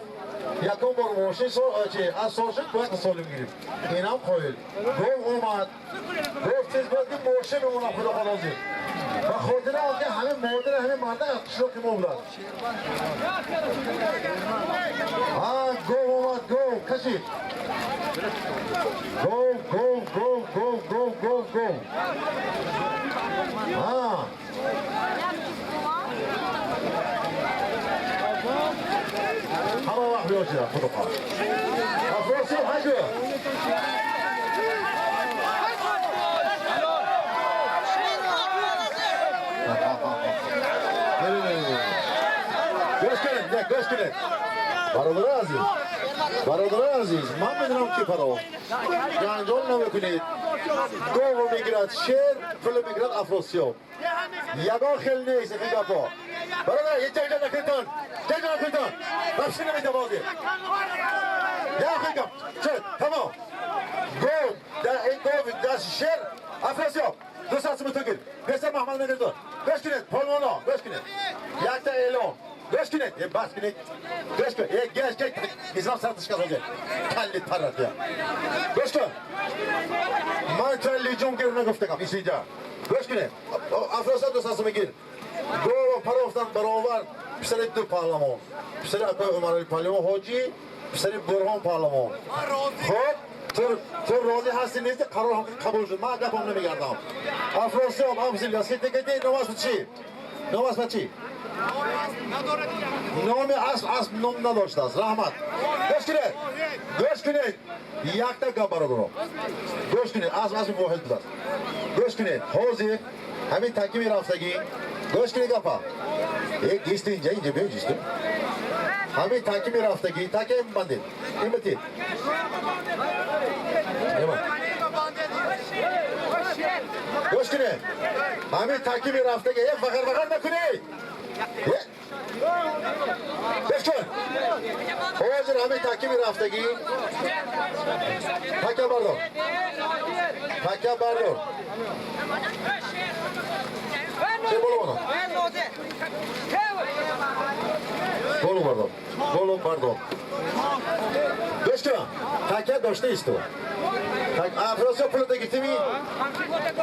یکم بار ماشین سال اجه از سال شد باید سالم گیریم اینم خواهید گفت اومد گفت چیز باید که ماشین بمونم خدا خلازی و خاطر آنکه همه مادر همه مرده از قشلاق ما بودن ها گفت اومد گفت کشید گو گو گو گو گو گو گو ها همه وقت بیاد خدا خواهد افراسیاب هجو گوش کنید نه گوش کنید برادران عزیز برادران عزیز من میدونم که پرو جنجال نمیکنید گاو میگیرد شیر پول میگیرد افراسیاب یگان خیلی نیست این گپا برادر یه جنجال نکنیدتان جنجال نکنیدتان بخشی نمیده بازی یا خیلی گپ چه تمام گاو در این گاو دست شیر افراسیاب دو ساعت تو گیر بسر محمد میگیردون گوش کنید پالوانا گوش کنید یک تا اعلام گوش کنید یه بس کنید گوش کن یه گوش کنید نظام سرتش کن روزه کلت پرد بیا گوش کن من کلی جون گیر نگفتم این اینجا گوش کنید افراسیاب دو ساعت میگیر گاو پرافتن برآورد پسر دو پهلوان پسر اکای عمر پهلوان حاجی پسر برهان پهلوان خب تو راضی هستی نیستی قرار هم قبول شد من گپم نمیگردم افراسیاب هم زیل دیگه نام اسب چی نام اسب چی نام اسب اسب نام نداشته است رحمت گوش کنید گوش کنید یک تا گپ برادران گوش کنید اسب اسب واحد بود است گوش کنید حاضر همین تکی میرفتگی گوش کنید گپا یک گیست اینجا اینجا بیا گیست ҳамин таки мерафтагӣ таке бандед имати гӯш кунед ҳамин таки мерафтагӣ е фақар фақар накунед гӯш кун ҳозир ҳамин таки мерафтагӣ така бардор така бардор чӣ боло бардор боло бардор боло бардор гӯш кун така дошта исто афросиё пулата гирифтими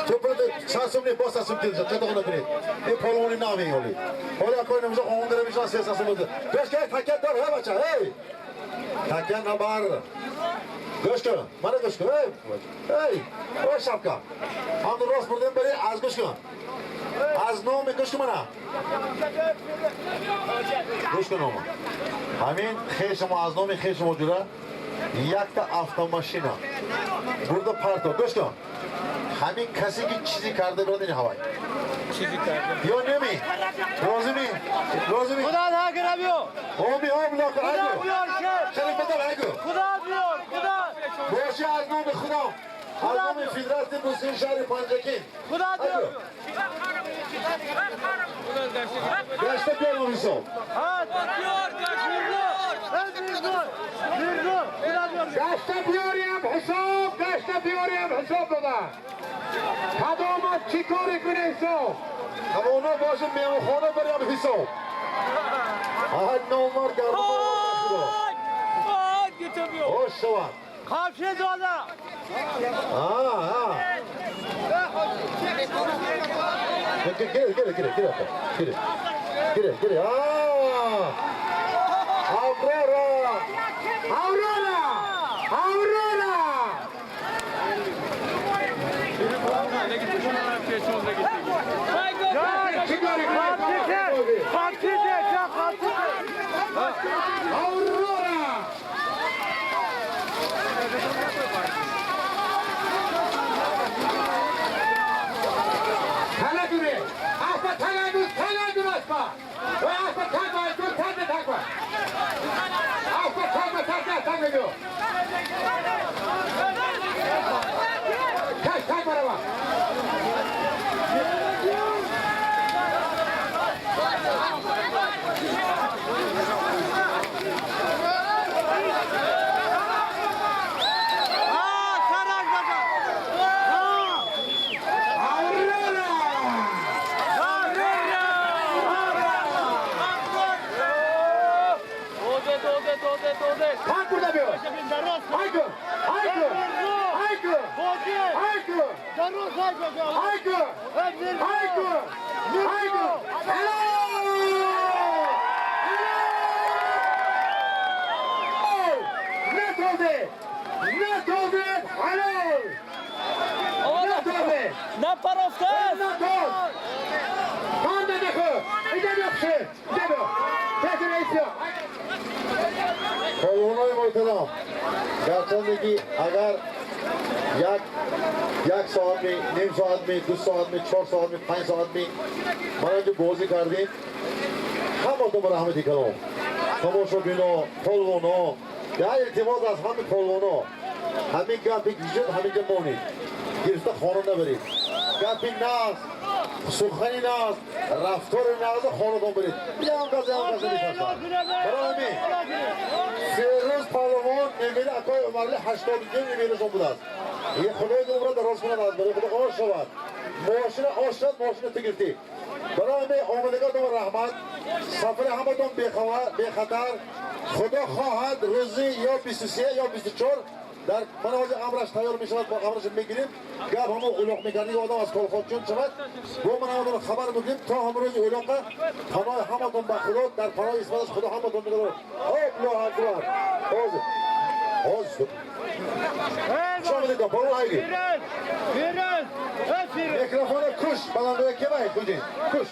ту пулата чанд сум не боз сум тил чата хона кунед ин полвони нави ҳоли ҳоли акои намиша хонда мешан се сум гӯш кун така дор ҳа бача эй така набар гӯш кун мана гӯш кун эй эй о шапка ҳамду рост бурдем бари аз гӯш кун аз номи гӯш кун мана гӯш кун ома ҳамин хешамо аз номи хешамо ҷура якта автомашина бурда парто гӯш кун ҳамин касе ки чизе карда бурад ин ҳавай ё неми розими розими худо нагира биё оми ом лока шариф бадал айгу худо биёр худо боши аз номи худо аз номи федератсияи русияи шаҳри панҷакент худо биёр гашта биёр ҳисоб гашта биёрем ҳисоб гашта биёрем ҳисоб дода кадомат чӣ коре куне ҳисоб ҳамоно бошем меҳмонхона барем ҳисоб аҳад номар гардумар хош шавад қабши дода гире гире гире гире гире гире гире Аврора! Аврора! Аврора! Аврора! Тана дуре! Аспа тана дур, тана дур аспа! Аспа тана дур, тана таква! Аспа тана тана тана дур! Так, так барава! Haydi! Haydi! Haydi! Haydi! Haydi! Haydi! Haydi! Helal! Helal! Netoldi! Netoldi! Helal! Netoldi! Naparovtaz! Netol! Qanday nexo? Идем yaxshi! Идем! Tezroq aytsa. Polvonoy муҳтарам, гарчанде ки агар як соат ми, ним соат ми, ду соат ми, чор соат ми, панҷ соат ми мана ки бозӣ кардем, ҳаматон ба раҳмати калом. Тамошобино, полвоно, як илтимос аз ҳами полвоно. Ҳамин гапи ки шуд, ҳаминҷа монед. Гирифта хона набаред. Гапи нағз, сухани нағз, рафтори нағза хонатон баред. Ям кас, ям кас намешавад. Барои ҳамин Фирӯз паҳлавон немери акои Умарли 82 немерашон будааст. Е худои умра дароз кунад аз барои худо ош шавад. Мошина ош шавад, мошина ту гирифтӣ. Барои ҳамин омадаготон раҳмат. Сафари ҳаматон бехатар. Худо хоҳад рӯзи ё 23 ё 24 дар ман ҳозир амраш тайёр мешавад, мо амрашро мегирем. Гап ҳамон улоқ мекард, одам аз колхозчун шавад. Бо ман ҳаматонро хабар мекунем то ҳамон рӯзи улоқа паноҳи ҳаматон ба Худо, дар паноҳи исматаш Худо ҳаматон мегузорад. Аллоҳу акбар. Ҳозир. Ҳозир. Хуш омадед, парвон ҳайги. Микрофонро куш, баландгӯя кемай, Гулҷин. Куш.